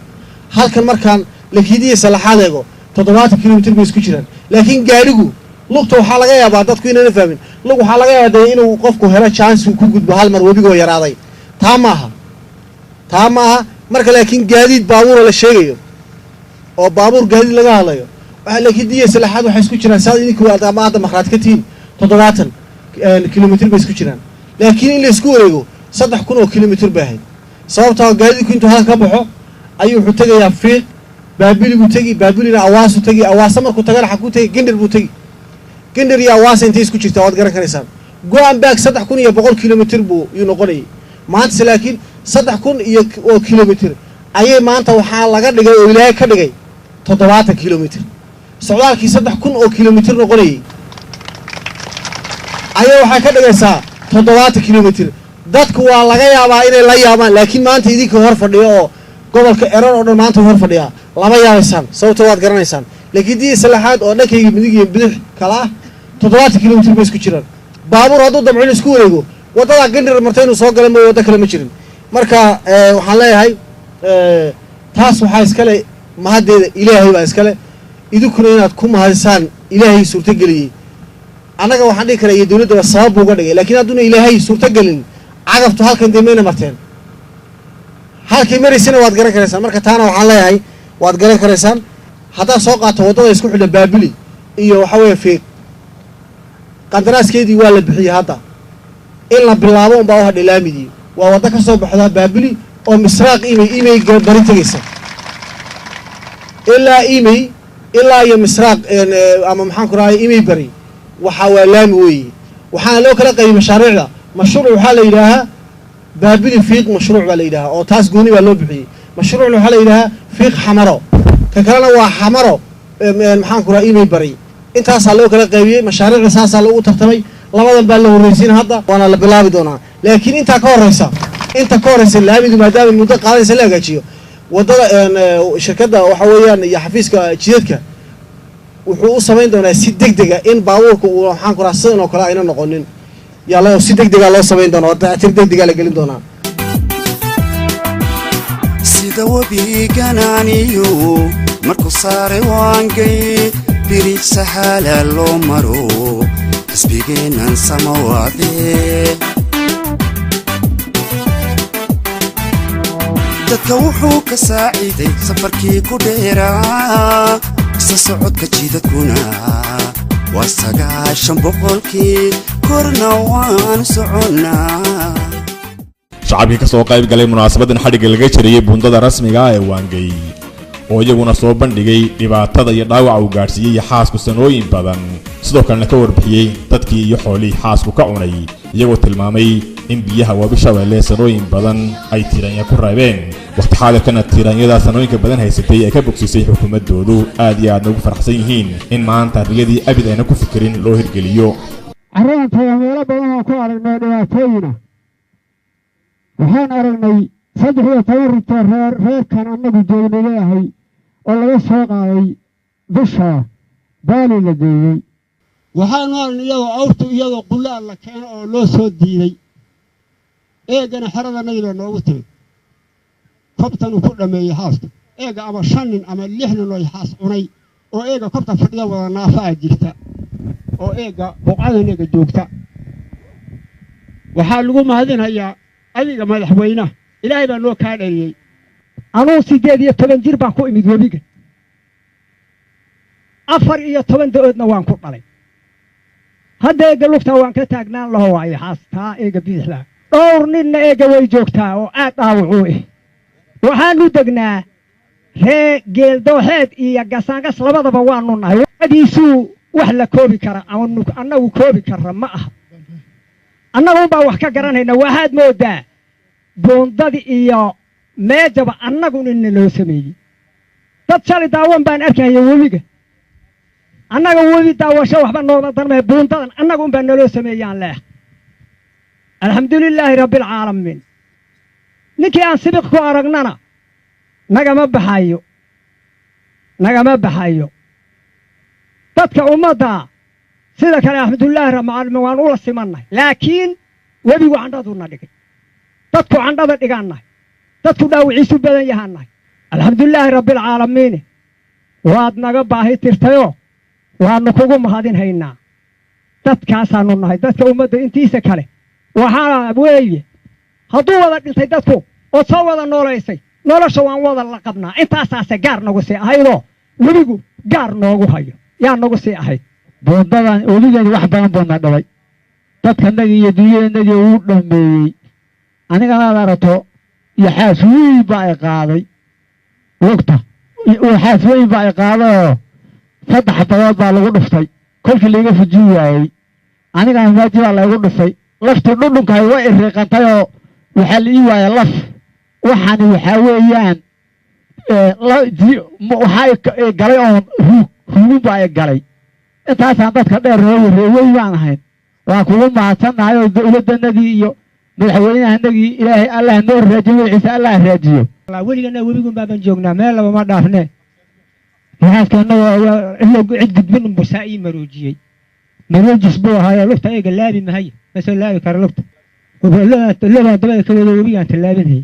Halkan markaan Lakiidiya Salaxaad eego, 70 kilomitir bay isku jiraan. Laakiin gaadhigu lugta waxaa laga yaabaa dadku inayna fahmin, lug waxaa laga yaabaa dee inuu qofku helo chance uu ku gudbo hal mar webigoo yaraaday. Taa maaha, taa maaha. Marka laakiin gaadiid baabuura la sheegayo oo baabuur gaadiid laga hadlayo, waxa Lakiidiya Salaxaad waxay isku jiraan, saad idinku ama hadda makhraad ka tihiin, 70 kilomitir bay isku jiraan. Laakiin in la isku wareego 3000 oo kilomitir bay ahayd, sababtoo gaadiidku intuu halka ka baxo ayuu wuxuu tegayaa Fiiq, Baabili buu tegi, Baabilina Awaasu tegi, Awaasa markuu tagana xaguu tegi? Gindhir buu tegi. Gindhir iyo Awaasa intay isku jirtaa waad garan karaysaan. Go and back 3100 kilomitir buu yuu noqonayay. Maantase laakiin 3000 iyo oo kilomitir ayay maanta waxaa laga dhigay oo Ilaahay ka dhigay 70 kilomitir. Socdaalkii 3000 oo kilomitir noqonayay ayaa waxay ka dhigaysaa 70 kilomitir. Dadku waa laga yaabaa inay la yaabaan, laakiin maanta idinka hor fadhiyo oo gobolka Erar oo dhan maanta hor fadhiyaa lama yaabaysaan, sababto waad garanaysaan. Laakiin dii salaxaad oo dhankayga midig iyo bidix kala ah 70 kilomitir bay isku jiraan. Baabuur hadduu damco inuu isku wareego waddadaa Gandhir marta inuu soo gala mooye waddo kale ma jirin. Marka waxaan leeyahay taas waxaa iskale mahaddeeda Ilaahay baa iskale, idinkuna inaad ku mahadisaan Ilaahay suurtageliyey. Annaga waxaan dhihi karaa iyo dowladdaba sabab buu uga dhigay, laakiin hadduuna Ilaahay suurtagelin cagaftu halkan dee mayna marteen, halkay maraysana waad garan karaysaan. Marka taana waxaan leeyahay waad garan karaysaan. Haddaad soo qaato waddada isku xidha Baabili iyo waxa weeye Fiiq, qandaraaskeedii waa la bixiyey, hadda in la bilaabo unbaa u hadhay laamidii. Waa waddo ka soo baxdaa Baabili oo Misraaq Imey bari tegaysa ilaa Imey ilaa iyo Misraaq ama maxaan ku rahay Imey bari, waxa waa laami weeye. Waxaana loo kala qaybiyey mashaariicda. Mashruuc waxaa la yidhaahaa Baabili Fiiq mashruuc baa la yidhahaa oo taas gooni baa loo bixiyey. Mashruucna waxaa la yidhahaa Fiiq Xamaro, ka kalena waa Xamaro maxaan ku rahaa Imey bari. Intaasaa loo kala qaybiyey mashaariicda, saasaa loogu tartamay. Labadan baa la horreysiin hadda, waana la bilaabi doonaa. Laakiin intaa ka horreysa, inta ka horreysa laamidu maadaama muddo qaadanaysa la hagaajiyo waddada, shirkadda waxa weeyaan iyo xafiiska jidadka wuxuu u samayn doonaa si deg dega in baabuurka uu maxaan ku rahaa sidan oo kale ayna noqonin. Yaa si deg degaa loo samayn doonaa oo dayactir deg degaa la gelin doonaa. Sida webiganaaniyo markuu saaray waangay biriij saxaala loo maro xisbigeennan samawaade. Dadka wuxuu ka saaciiday safarkii ku dheeraa, isa socodka jidadkuna waa 90%, korna waan soconnaa. Shacabkii ka soo qayb galay munaasabadan xadhigga laga jariyey buundada rasmiga ah ee Waangey oo iyaguna soo bandhigay dhibaatada iyo dhaawaca uu gaadhsiiyey xaasku sanooyin badan, sidoo kalena ka warbixiyey dadkii iyo xoolihii xaasku ka cunay, iyagoo tilmaamay in biyaha Wabi Shabeelle sanooyin badan ay tiiranya ku reebeen, wakhti xaadirkana tiiranyada sanooyinka badan haysatay ay ka bogsisay xukuumaddoodu, aad iyo aadna ugu faraxsan yihiin in maanta riyadii abid ayna ku fikirin loo hirgeliyo. Carradan taga meelo badan oo ku aragnay dhibaatooyina. Waxaan aragnay 13 ritoo reer reerkan annagu joognay leeyahay oo laga soo qaaday dusha Baali la geeyey. Waxaanu aragnay iyadoo awrtu iyadoo qullaal la keeno oo loo soo diiday. Eegana xeradanadii baa noogu timid, kobtanuu ku dhammeeyey xaaska eega, ama 5 nin ama 6 nin oo xaas cunay oo eega kobta fadhida wada naafaa jirta oo eega buqcadan eega joogta. Waxaa lagu mahadinayaa adiga madaxweynaha, Ilaahay baa noo kaa dhaliyey. Anuu 18 jir baan ku imid webiga, 14 da-oodna waan ku dhalay. Hadda eega lugtaa waan ka taagnaan laho waayo xaastaa eega bidixdaa. Dhowr ninna eega way joogtaa oo aad dhaawacuu eh. Waxaanu degnaa ree Geeldooxeed iyo Gasaangas, labadaba waanu nahay. Wadiisuu wax la koobi kara ama annagu koobi karra ma aha, annagunbaa wax ka garanayna. Waxaad mooddaa buundadii iyo meejaba annagun inna loo sameeyey. Dad shalay daawan baan arkaya webiga, annaga webi daawasho waxba nooma darmaya, buundadan annaga unbaa naloo sameeyaan leeh. Alxamdulilaahi rabbialcaalamiin. Ninkii aan sibiq ku aragnana nagama baxayo, nagama baxayo. Dadka ummadda sida kale alxamdulilaahi rabbilcaalamiin waan ula simannahay, laakiin webigu candhaduna dhigay, dadku candhada dhigaannahay, dadku dhaawiciisu badan yahaannahay. Alxamdulilaahi rabbialcaalamiin, waad naga baahi tirtayoo waannu kugu mahadin haynaa. Dadkaasaannu nahay. Dadka ummadda intiisa kale waxaa weeye hadduu wada dhintay dadku ood soo wada noolaysay, nolosha waan wada la qabnaa. Intaasaase gaar nagu sii ahaydoo webigu gaar noogu hayo yaa nagu sii ahayd. Buundadan webigeedu wax badan buuna dhalay, dadkanagii iyo dunyadanagii wuu dhammeeyey. Anigana aad aragto iyo xaas weyn baa ay qaaday lugta, xaas weyn baa ay qaadayoo 3 badood baa lagu dhuftay kolkii laiga fujin waayey. Anigana maaji baa laygu dhufay, laftii dhudhunkahay way iriiqantayoo waxaa la ii waaya laf. Waxaani waxaa weeyaan waxaa galay oon ruug ruugun baa i galay. Intaasaan dadka dheer reewey baan ahayn. Waan kugu mahadsannahay oo dowladdanadii iyo madaxweynahanagii Ilaahay Allah noo raajiyo, magaciisa Allah raajiyo. Weligana webigun baaban joognaa, meel laba ma dhaafne. Maxaaskana cid gudbin unbuu saa ii maroojiyey. Maroojis buu ahaayo, lugta eega laabi mahay, ma soo laabi kara lugta. Lodan dabada ka wado, webigaan tallaabinayay.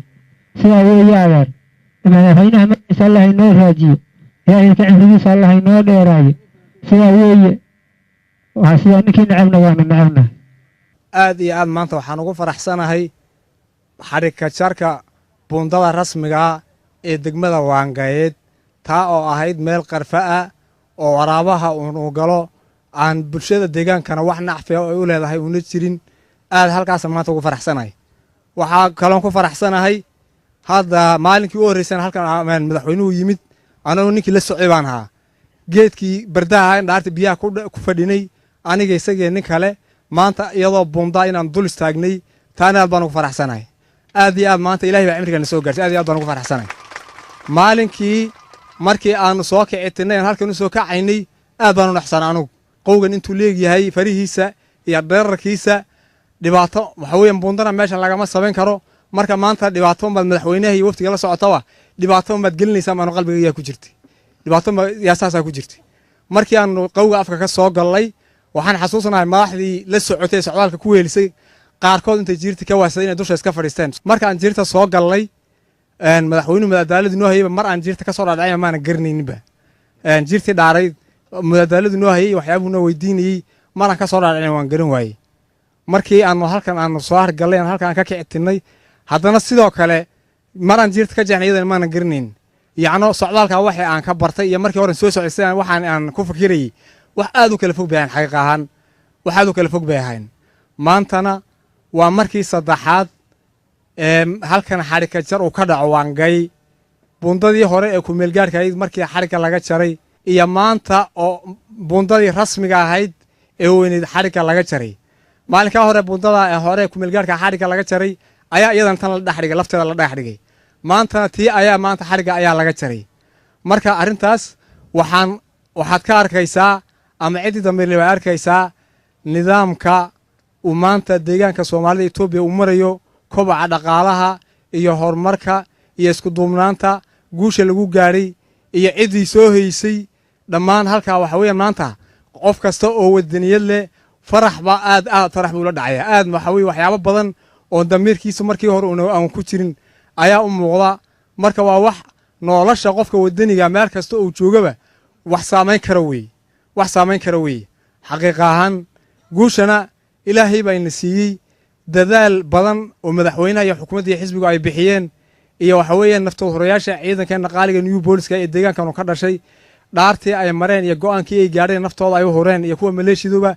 Sidaa weeye adeer. Madaxweynaha magaciisa Allah inoo raajiyo, Ilaahay ka cimrigiisa Allah inoo dheeraayo. Sidaa weeye, waa sidaa. Ninkii necabna waanu necabna. Aad iyo aad maanta waxaan ugu faraxsanahay xadhigka jarka buundada rasmigaa ee degmada Waangayeed, taa oo ahayd meel qarfa ah oo waraabaha uunu galo, aan bulshada deegaankana wax nacfiya ay u leedahay uuna jirin. Aad halkaasa maanta ugu faraxsanahay. Waxaa kaloon ku faraxsanahay, hadda maalinkii u horreysana halkan madaxweynuhu yimid, anagoo ninkii la socday baan ahaa. Geedkii bardaha in dhaarta biyaha ku fadhinay, aniga, isagee nin kale. Maanta iyadoo buundaa inaan dul istaagnay, taana aad baan ugu faraxsanahay, aad iyo aad. Maanta Ilahay baa cimrigaana soo gaartay, aad iyo aad baan ugu faraxsanahay. Maalinkii markii aanu soo kicitinay aan halkan u soo kacaynay, aad baan u naxsanaa anugu. Qowgan intuu leegyahay farihiisa iyo dherarkiisa, dhibaato waxa weeyaan buundana meeshan lagama samayn karo. Marka maanta dhibaato unbaad madaxweynaha iyo waftiga la socotaba, dhibaato unbaad gelinaysaa baanu qalbiga yaa ku jirtay, dhibaato yaa saasaa ku jirtay. Markii aanu qowga afka ka soo gallay, waxaan xasuusanahay madaxdii la socotay ee socdaalka ku weelisay qaarkood intay jiirta ka waasay inay dusha iska fadhiisteen. Marka aan jiirta soo gallay, madaxweynuhu madadaaladu noo hayayba, mar aan jiirta ka soo dhaadhacay maana garanayninba. Jiirtii dhaaray madadaaladu noo hayay, waxyaabuhu noo weydiinayey, maraan ka soo dhaadhacin waan garan waayey. Markii aanu halkan aanu soo hargallay, aan halkan aan ka kicitinay, haddana sidoo kale maraan jiirta ka jeexnay iyadana maana garanayn. Yacno socdaalka waxa aan ka bartay iyo markii hore soo socday sidaan waxaan aan ku fikirayey wax aad u kala fog bay ahayn. Xaqiiq ahaan wax aad u kala fog bay ahayn. Maantana waa markii saddexaad ee halkan xadhigka jar uu ka dhaco Waangay. Buundadii hore ee kumeelgaarka ahayd markii xadhigga laga jaray, iyo maanta oo buundadii rasmiga ahayd ee weyneyd xadhigga laga jaray. Maalinkaa hore buundada ee hore kumeelgaarka xadhigga laga jaray ayaa iyadan tan la dhex dhigay, lafteeda la dhex dhigay. Maantana tii ayaa maanta xadhigga ayaa laga jaray. Marka arrintaas waxaad ka arkaysaa ama ciddii dambe way arkaysaa nidaamka uu maanta deegaanka Soomaalida Etoobiya uu marayo, kobaca dhaqaalaha iyo horumarka iyo isku duubnaanta guusha lagu gaadhay iyo ciddii soo haysay dhammaan halkaa. Waxa weeyaan maanta qof kasta oo wadaniyad leh farax baa aad aad farax buu la dhacaya. Aad waxa weye waxyaabo badan oo damiirkiisu markii hore una aan ku jirin ayaa u muuqda. Marka waa wax nolosha qofka wadaniga meel kasta uu joogaba wax saamayn kara weeye, wax saamayn kara weeye. Xaqiiqa ahaan guushana Ilaahay baa ina siiyey. Dadaal badan oo madaxweynaha iyo xukuumadda iyo xisbigu ay bixiyeen iyo waxa weeyaan naftood horayaasha ciidankeena qaaliga New Booliska ee deegaankanu ka dhashay, dhaartii ay mareen iyo go'aankii ay gaadheen, naftooda ay u hureen, iyo kuwa maleeshiduba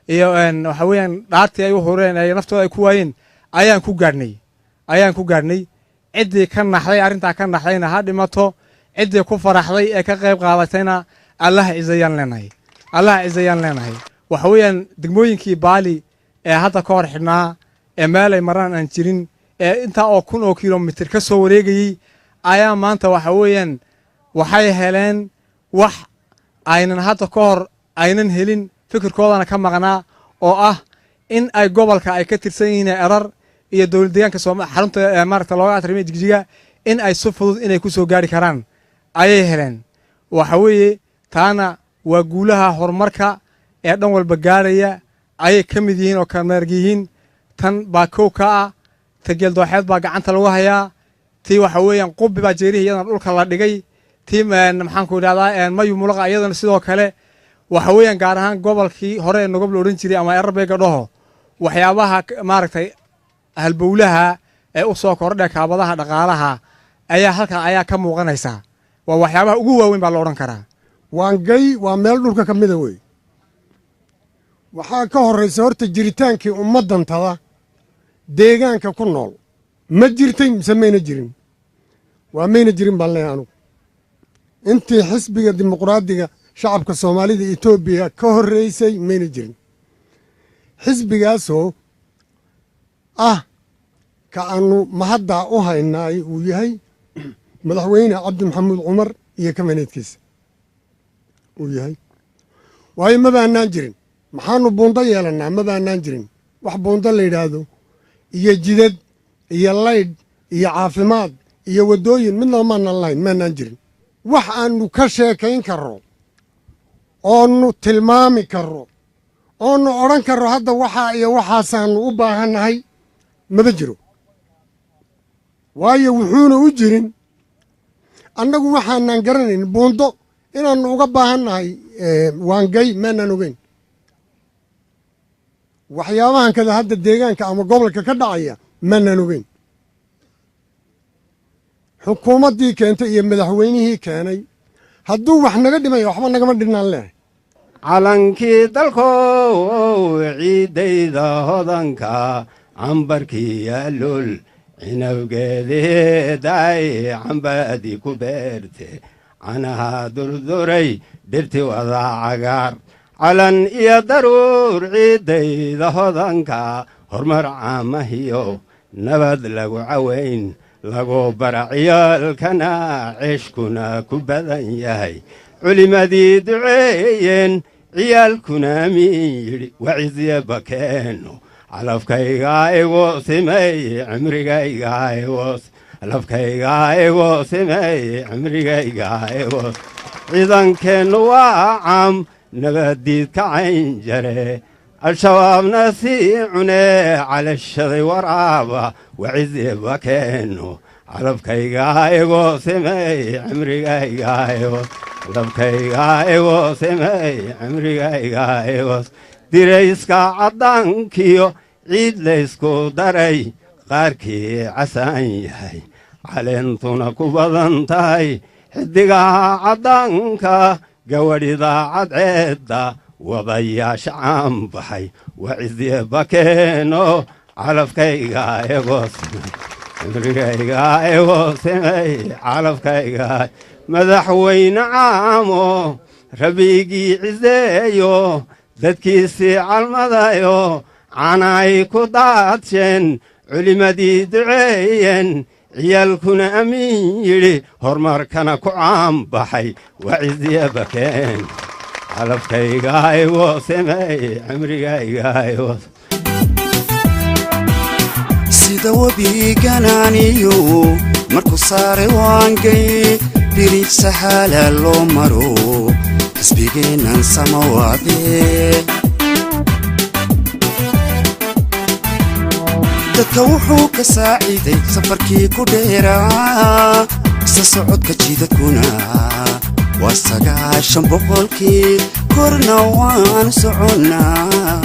iyo waxa weeyaan dhaartii ay u hureen ee naftooda ay ku waayeen ayaan ku gaadhnay. Ciddii ka naxday arrintaa ka naxdayna ha dhimato, ciddii ku faraxday ee ka qayb qaadatayna Allah cizayaan leenahay, Allah cizayaan leenahay. Waxa weeyaan degmooyinkii Baali ee hadda ka hor xidhnaa ee meel ay maraan aan jirin ee intaa oo 1000 oo kilomitir ka soo wareegayey ayaa maanta waxa weeyaan waxay heleen wax aynan hadda ka hor aynan helin, fikirkoodana ka maqnaa, oo ah in ay gobolka ay ka tirsan yihiin Erar iyo dowlad deegaanka Sooma xarunta maaragta looga atrimay Jigjiga in ay si fudud inay ku soo gaari karaan ayay heleen. Waxa weeye taana waa guulaha horumarka ee dhan walba gaaraya ayay ka mid yihiin oo kameerg yihiin. Tan baa kow ka ah, ta Geeldooxeed baa gacanta lagu hayaa, tii waxa weeyaan Qubbi baa jeerihii iyadana dhulka la dhigay, tii maxaan ku idhahdaa Mayu Mulaqa iyadana sidoo kale. Waxa weeyaan gaar ahaan gobolkii hore ee Nogob la odhan jiray ama Erarbeega dhaho, waxyaabaha maaragtay halbowlaha ee u soo kordha kaabadaha dhaqaalaha ayaa halkaa ayaa ka muuqanaysaa. Waa waxyaabaha ugu waaweyn baa la odhan karaa. Waangay waa meel dhulka ka mida wey. Waxaa ka horraysa horta jiritaankii ummaddantada deegaanka ku nool ma jirtay mise mayna jirin? Waa mayna jirin baan leeyahay anugu. Intii Xisbiga Dimuqraadiga Shacabka Soomaalida Etoobiya ka horreysay mayna jirin. Xisbigaasoo ah Ka aanu mahaddaa u haynaay uu yahay Madaxweyne Cabdi Maxamuud Cumar iyo kabineedkiisa uu yahay, waayo ma baanaan jirin. Maxaanu buundo yeelannaa? Ma baanaan jirin wax buundo la yidhaahdo iyo jidad iyo laydh iyo caafimaad iyo waddooyin, midnaba maanaan lahayn, maanaan jirin. Wax aanu ka sheekayn karro oonu tilmaami karro oonu odhan karro hadda waxaa iyo waxaasaanu u baahannahay maba jiro, waayo wuxuuna u jirin annagu waxaanaan garanayn buundo inaannu uga baahannahay Waangay, maanaan ogeyn. Waxyaabahan kada hadda deegaanka ama gobolka ka dhacaya maanaan ogeyn. Xukuumaddii keentay iyo madaxweynihii keenay hadduu wax naga dhimaya, waxba nagama dhinaan leehay. Calankii dalkow, ciiddayda hodanka, cambarkii yaalul cinabgeediday, cambaadii ku beerte, canaha durduray, dhirti wada cagaar, calan iyo daruur, ciiddayda hodanka, horumar caamahiyo nabad lagu cawayn, lagu baraciyaalkana ceeshkuna ku badan yahay, culimadii duceeyeen, ciyaalkuna amiin yidhi, wacisye bakeeno, calafkayga igu simay, cimrigayga igu, calafkayga igu simay, cimrigayga igu. Ciidankeennu waa caam nabaddiid ka cayn jare, Al-Shabaabna sii cune, calashaday waraaba, wacisye bakeeno, calafkayga igu simay, cimrigayga igu, calafkayga igu simay, cimrigayga igu. Dirayska caddaankiyo ciid laysku daray, qaarkii casaan yahay, caleentuna ku badan tahay, xidigaha caddaanka, gawadhida cadceedda, wadayaasha caan baxay, wacisye bakeeno, calafkayga igu simay, cimrigayga igu simay, calafkayga. Madaxweyne caamo rabbigii ciseeyo, dadkiisii calmadayo, canay ku daadsheen, culimadii duceeyeen, ciyaalkuna amiin yidhi, horumarkana ku caan baxay, wacisye bakeen, calafkayga igu simay, cimrigayga igu. Sida webiganaaniyo markuu saaray Waangay, biriij sahala loo maro, xisbigeennan samawaadee. Dadka wuxuu ka saaciiday safarkii ku dheeraa, isa socodka jidadkuna waa 90%, korna waan soconnaa.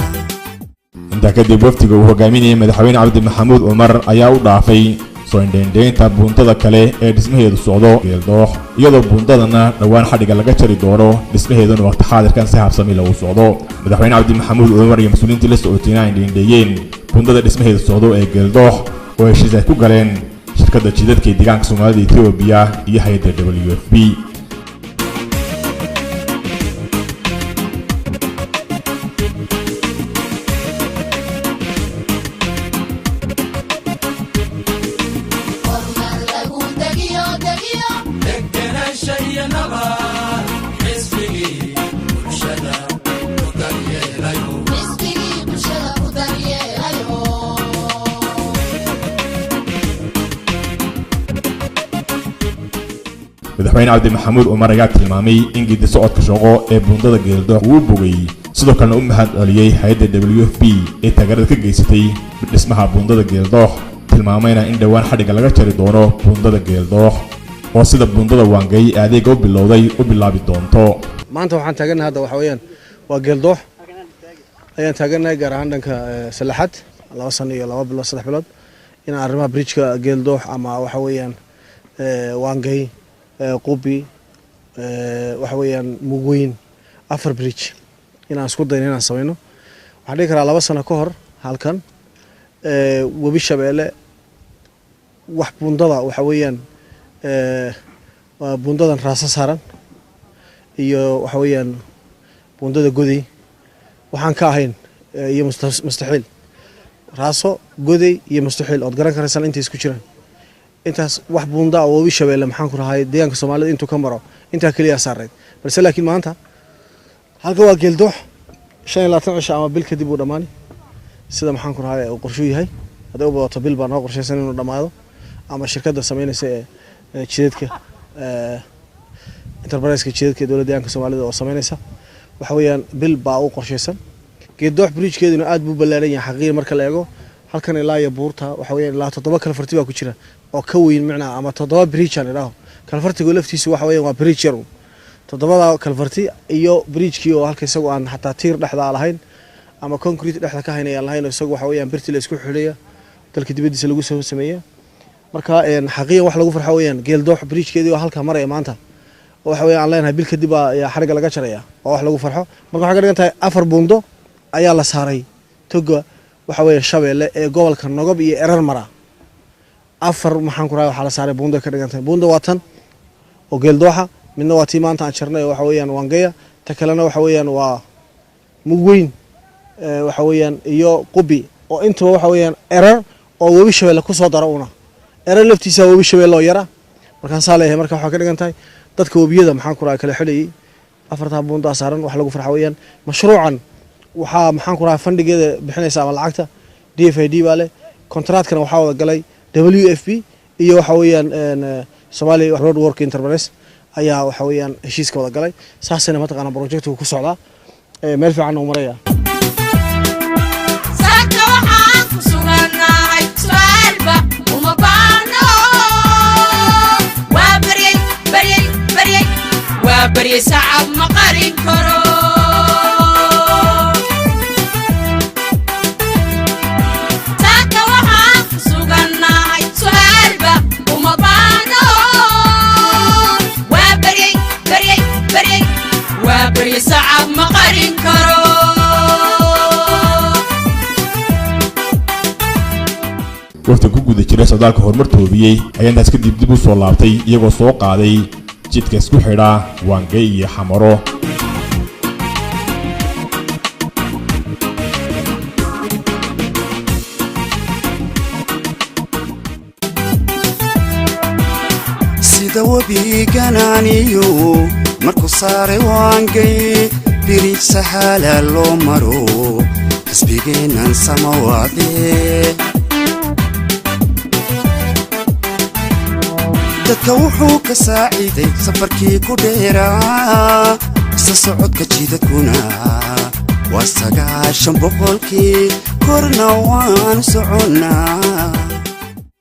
Intaa kadib, wafdiga uu hogaaminayay Madaxweyne Cabdi Maxamuud Cumar ayaa u dhaafay soo indhaindhaynta buundada kale ee dhismaheedu socdo, Geeldoox, iyadoo buundadana dhowaan xadhigga laga jari doono, dhismaheeduna waqti xaadirkan si habsami lagu socdo. Madaxweyne Cabdi Maxamuud Cumar iyo mas-uuliyiintii la socotayna ay indhaindheeyeen buundada dhismaheedu socdo ee Geeldoox, oo heshiis ay ku galeen shirkadda jidadka ee deegaanka Soomaalida Etoobiya iyo hay-adda WFP. Horumar lagu degiyo degiyo. Degenaansha iyo nabad, xisbigii bulshada ku daryeelayo. Xisbigii bulshada ku daryeelayo. Madaxweyne Cabdi Maxamuud Cumar ayaa tilmaamay in geedi socodka shaqo ee buundada Geeldoox uu bogay, sidoo kalena u mahad celiyey hay-adda WFP ee taageerada ka geysatay dhismaha buundada Geeldoox, tilmaamayna in dhowaan xadhigga laga jari doono buundada Geeldoox oo sida buundada Waangay ee adeega u bilowday u bilaabi doonto. Maanta waxaan taagannahay hadda waxa weeyaan waa Geeldoox ayaan taagannahay, gaar ahaan dhanka Salaxad. 2 sano iyo 2 bilood, 3 bilood inaan arrimaha bridgeka Geeldoox ama waxa weeyaan Waangay, Qubi, waxa weeyaan Mugweyn, afar bridge inaan isku dayno inaan samayno. Waxaan dhihi karaa 2 sano ka hor halkan Webi Shabeelle wax buundada waxa weeyaan waa buundadan raasa saaran iyo waxa weeyaan buundada Goday waxaan ka ahayn iyo mustaxiil. Raaso, Goday iyo Mustaxiil ood garan karaysaan intay isku jiraan. Intaas wax buunda oo Webi Shabeelle, maxaan ku rahay, deegaanka Soomaalida intuu ka maro intaa keliya saarayd. Balse laakiin maanta halka waa Geeldoox, 25 cisho ama bil kadib uu dhammaani, sida, maxaan ku rahay, uu qorshuu yahay. Hadday u badato bil baa noo qorshaysan inuu dhammaado, ama shirkadda samaynaysa ee jidadka, enterprise-ka jidadka ee dowladda deegaanka Soomaalida oo samaynaysa, waxa weeyaan bil baa u qorshaysan. Geeddoox bridgekeeduna aad buu ballaaran yahay xaqiiqi marka la eego halkan ilaa iyo buurta. Waxa weeyaan ilaa toddoba culvert baa ku jira oo ka weyn micnaha, ama toddoba bridge aan idhaaho. Culvertigu laftiisu waxa weeyaan waa bridge yar. Toddobada culvert iyo bridgekii oo halka isagu aan xataa tiir dhexda lahayn ama concrete dhexda ka haynayaan lahayn, oo isagu waxa weeyaan birti la isku xidhaya, dalka dibadiisa lagu soo sameeya. Marka xaqiiqan wax lagu farxo weeyaan Geeldoox bridgekeedii oo halka maraya maanta, oo waxa weeyaan aan leenahay bil kadib baa ayaa xarigga laga jaraya, waa wax lagu farxo. Marka waxay ka dhigan tahay afar buundo ayaa la saaray toga, waxa weeye, Shabeelle ee gobolka Nogob iyo Erar mara. Afar, maxaan ku rahay, waxaa la saaray buundo ka dhigan tahay. Buundo waa tan oo Geeldooxa, midna waa tii maanta aan jarnay oo waxa weeyaan Waangaya, ta kalena waxa weeyaan waa Mugweyn, waxa weeyaan iyo Qubi, oo intaba waxa weeyaan Erar oo Webi Shabeelle kusoo daro una. Erar laftiisa Webi Shabeelle oo yara. Markaan saa leeyahay, marka waxaa ka dhigan tahay dadka webiyada, maxaan ku rahay, kala xidhayay afartaa buundaa saaran. Wax lagu farxa weeyaan. Mashruucan waxaa, maxaan ku rahay, fundingeeda bixinaysa ama lacagta DFID baa leh. Contractkana waxaa wada galay WFP iyo waxa weeyaan Somali Road Work Enterprise ayaa waxa weeyaan heshiiska wada galay. Saasayna mataqaana projectku ku socdaa, meel fiican uu maraya. Saaka waxaan ku sugannahay su'aalba uma baahno. Waa baryay, baryay, baryay, waa baryay, sacab ma qarin karo. Saaka waxaan ku sugannahay su'aalba uma baahno. Waa baryay, baryay, baryay, waa baryay, sacab ma qarin karo. Wafdi ku guda jira socdaalka horumar toobiyey ayaa intaas kadib dib u soo laabtay, iyagoo soo qaaday jidka isku xidha Waangay iyo Xamaro. Sida webiganaaniyo markuu saaray Waangay biriij sahala loo maro, xisbigeennan samawaadee dadka wuxuu ka saaciiday safarkii ku dheeraa. Isa socodka jidadkuna waa 90%, korna waanu soconnaa.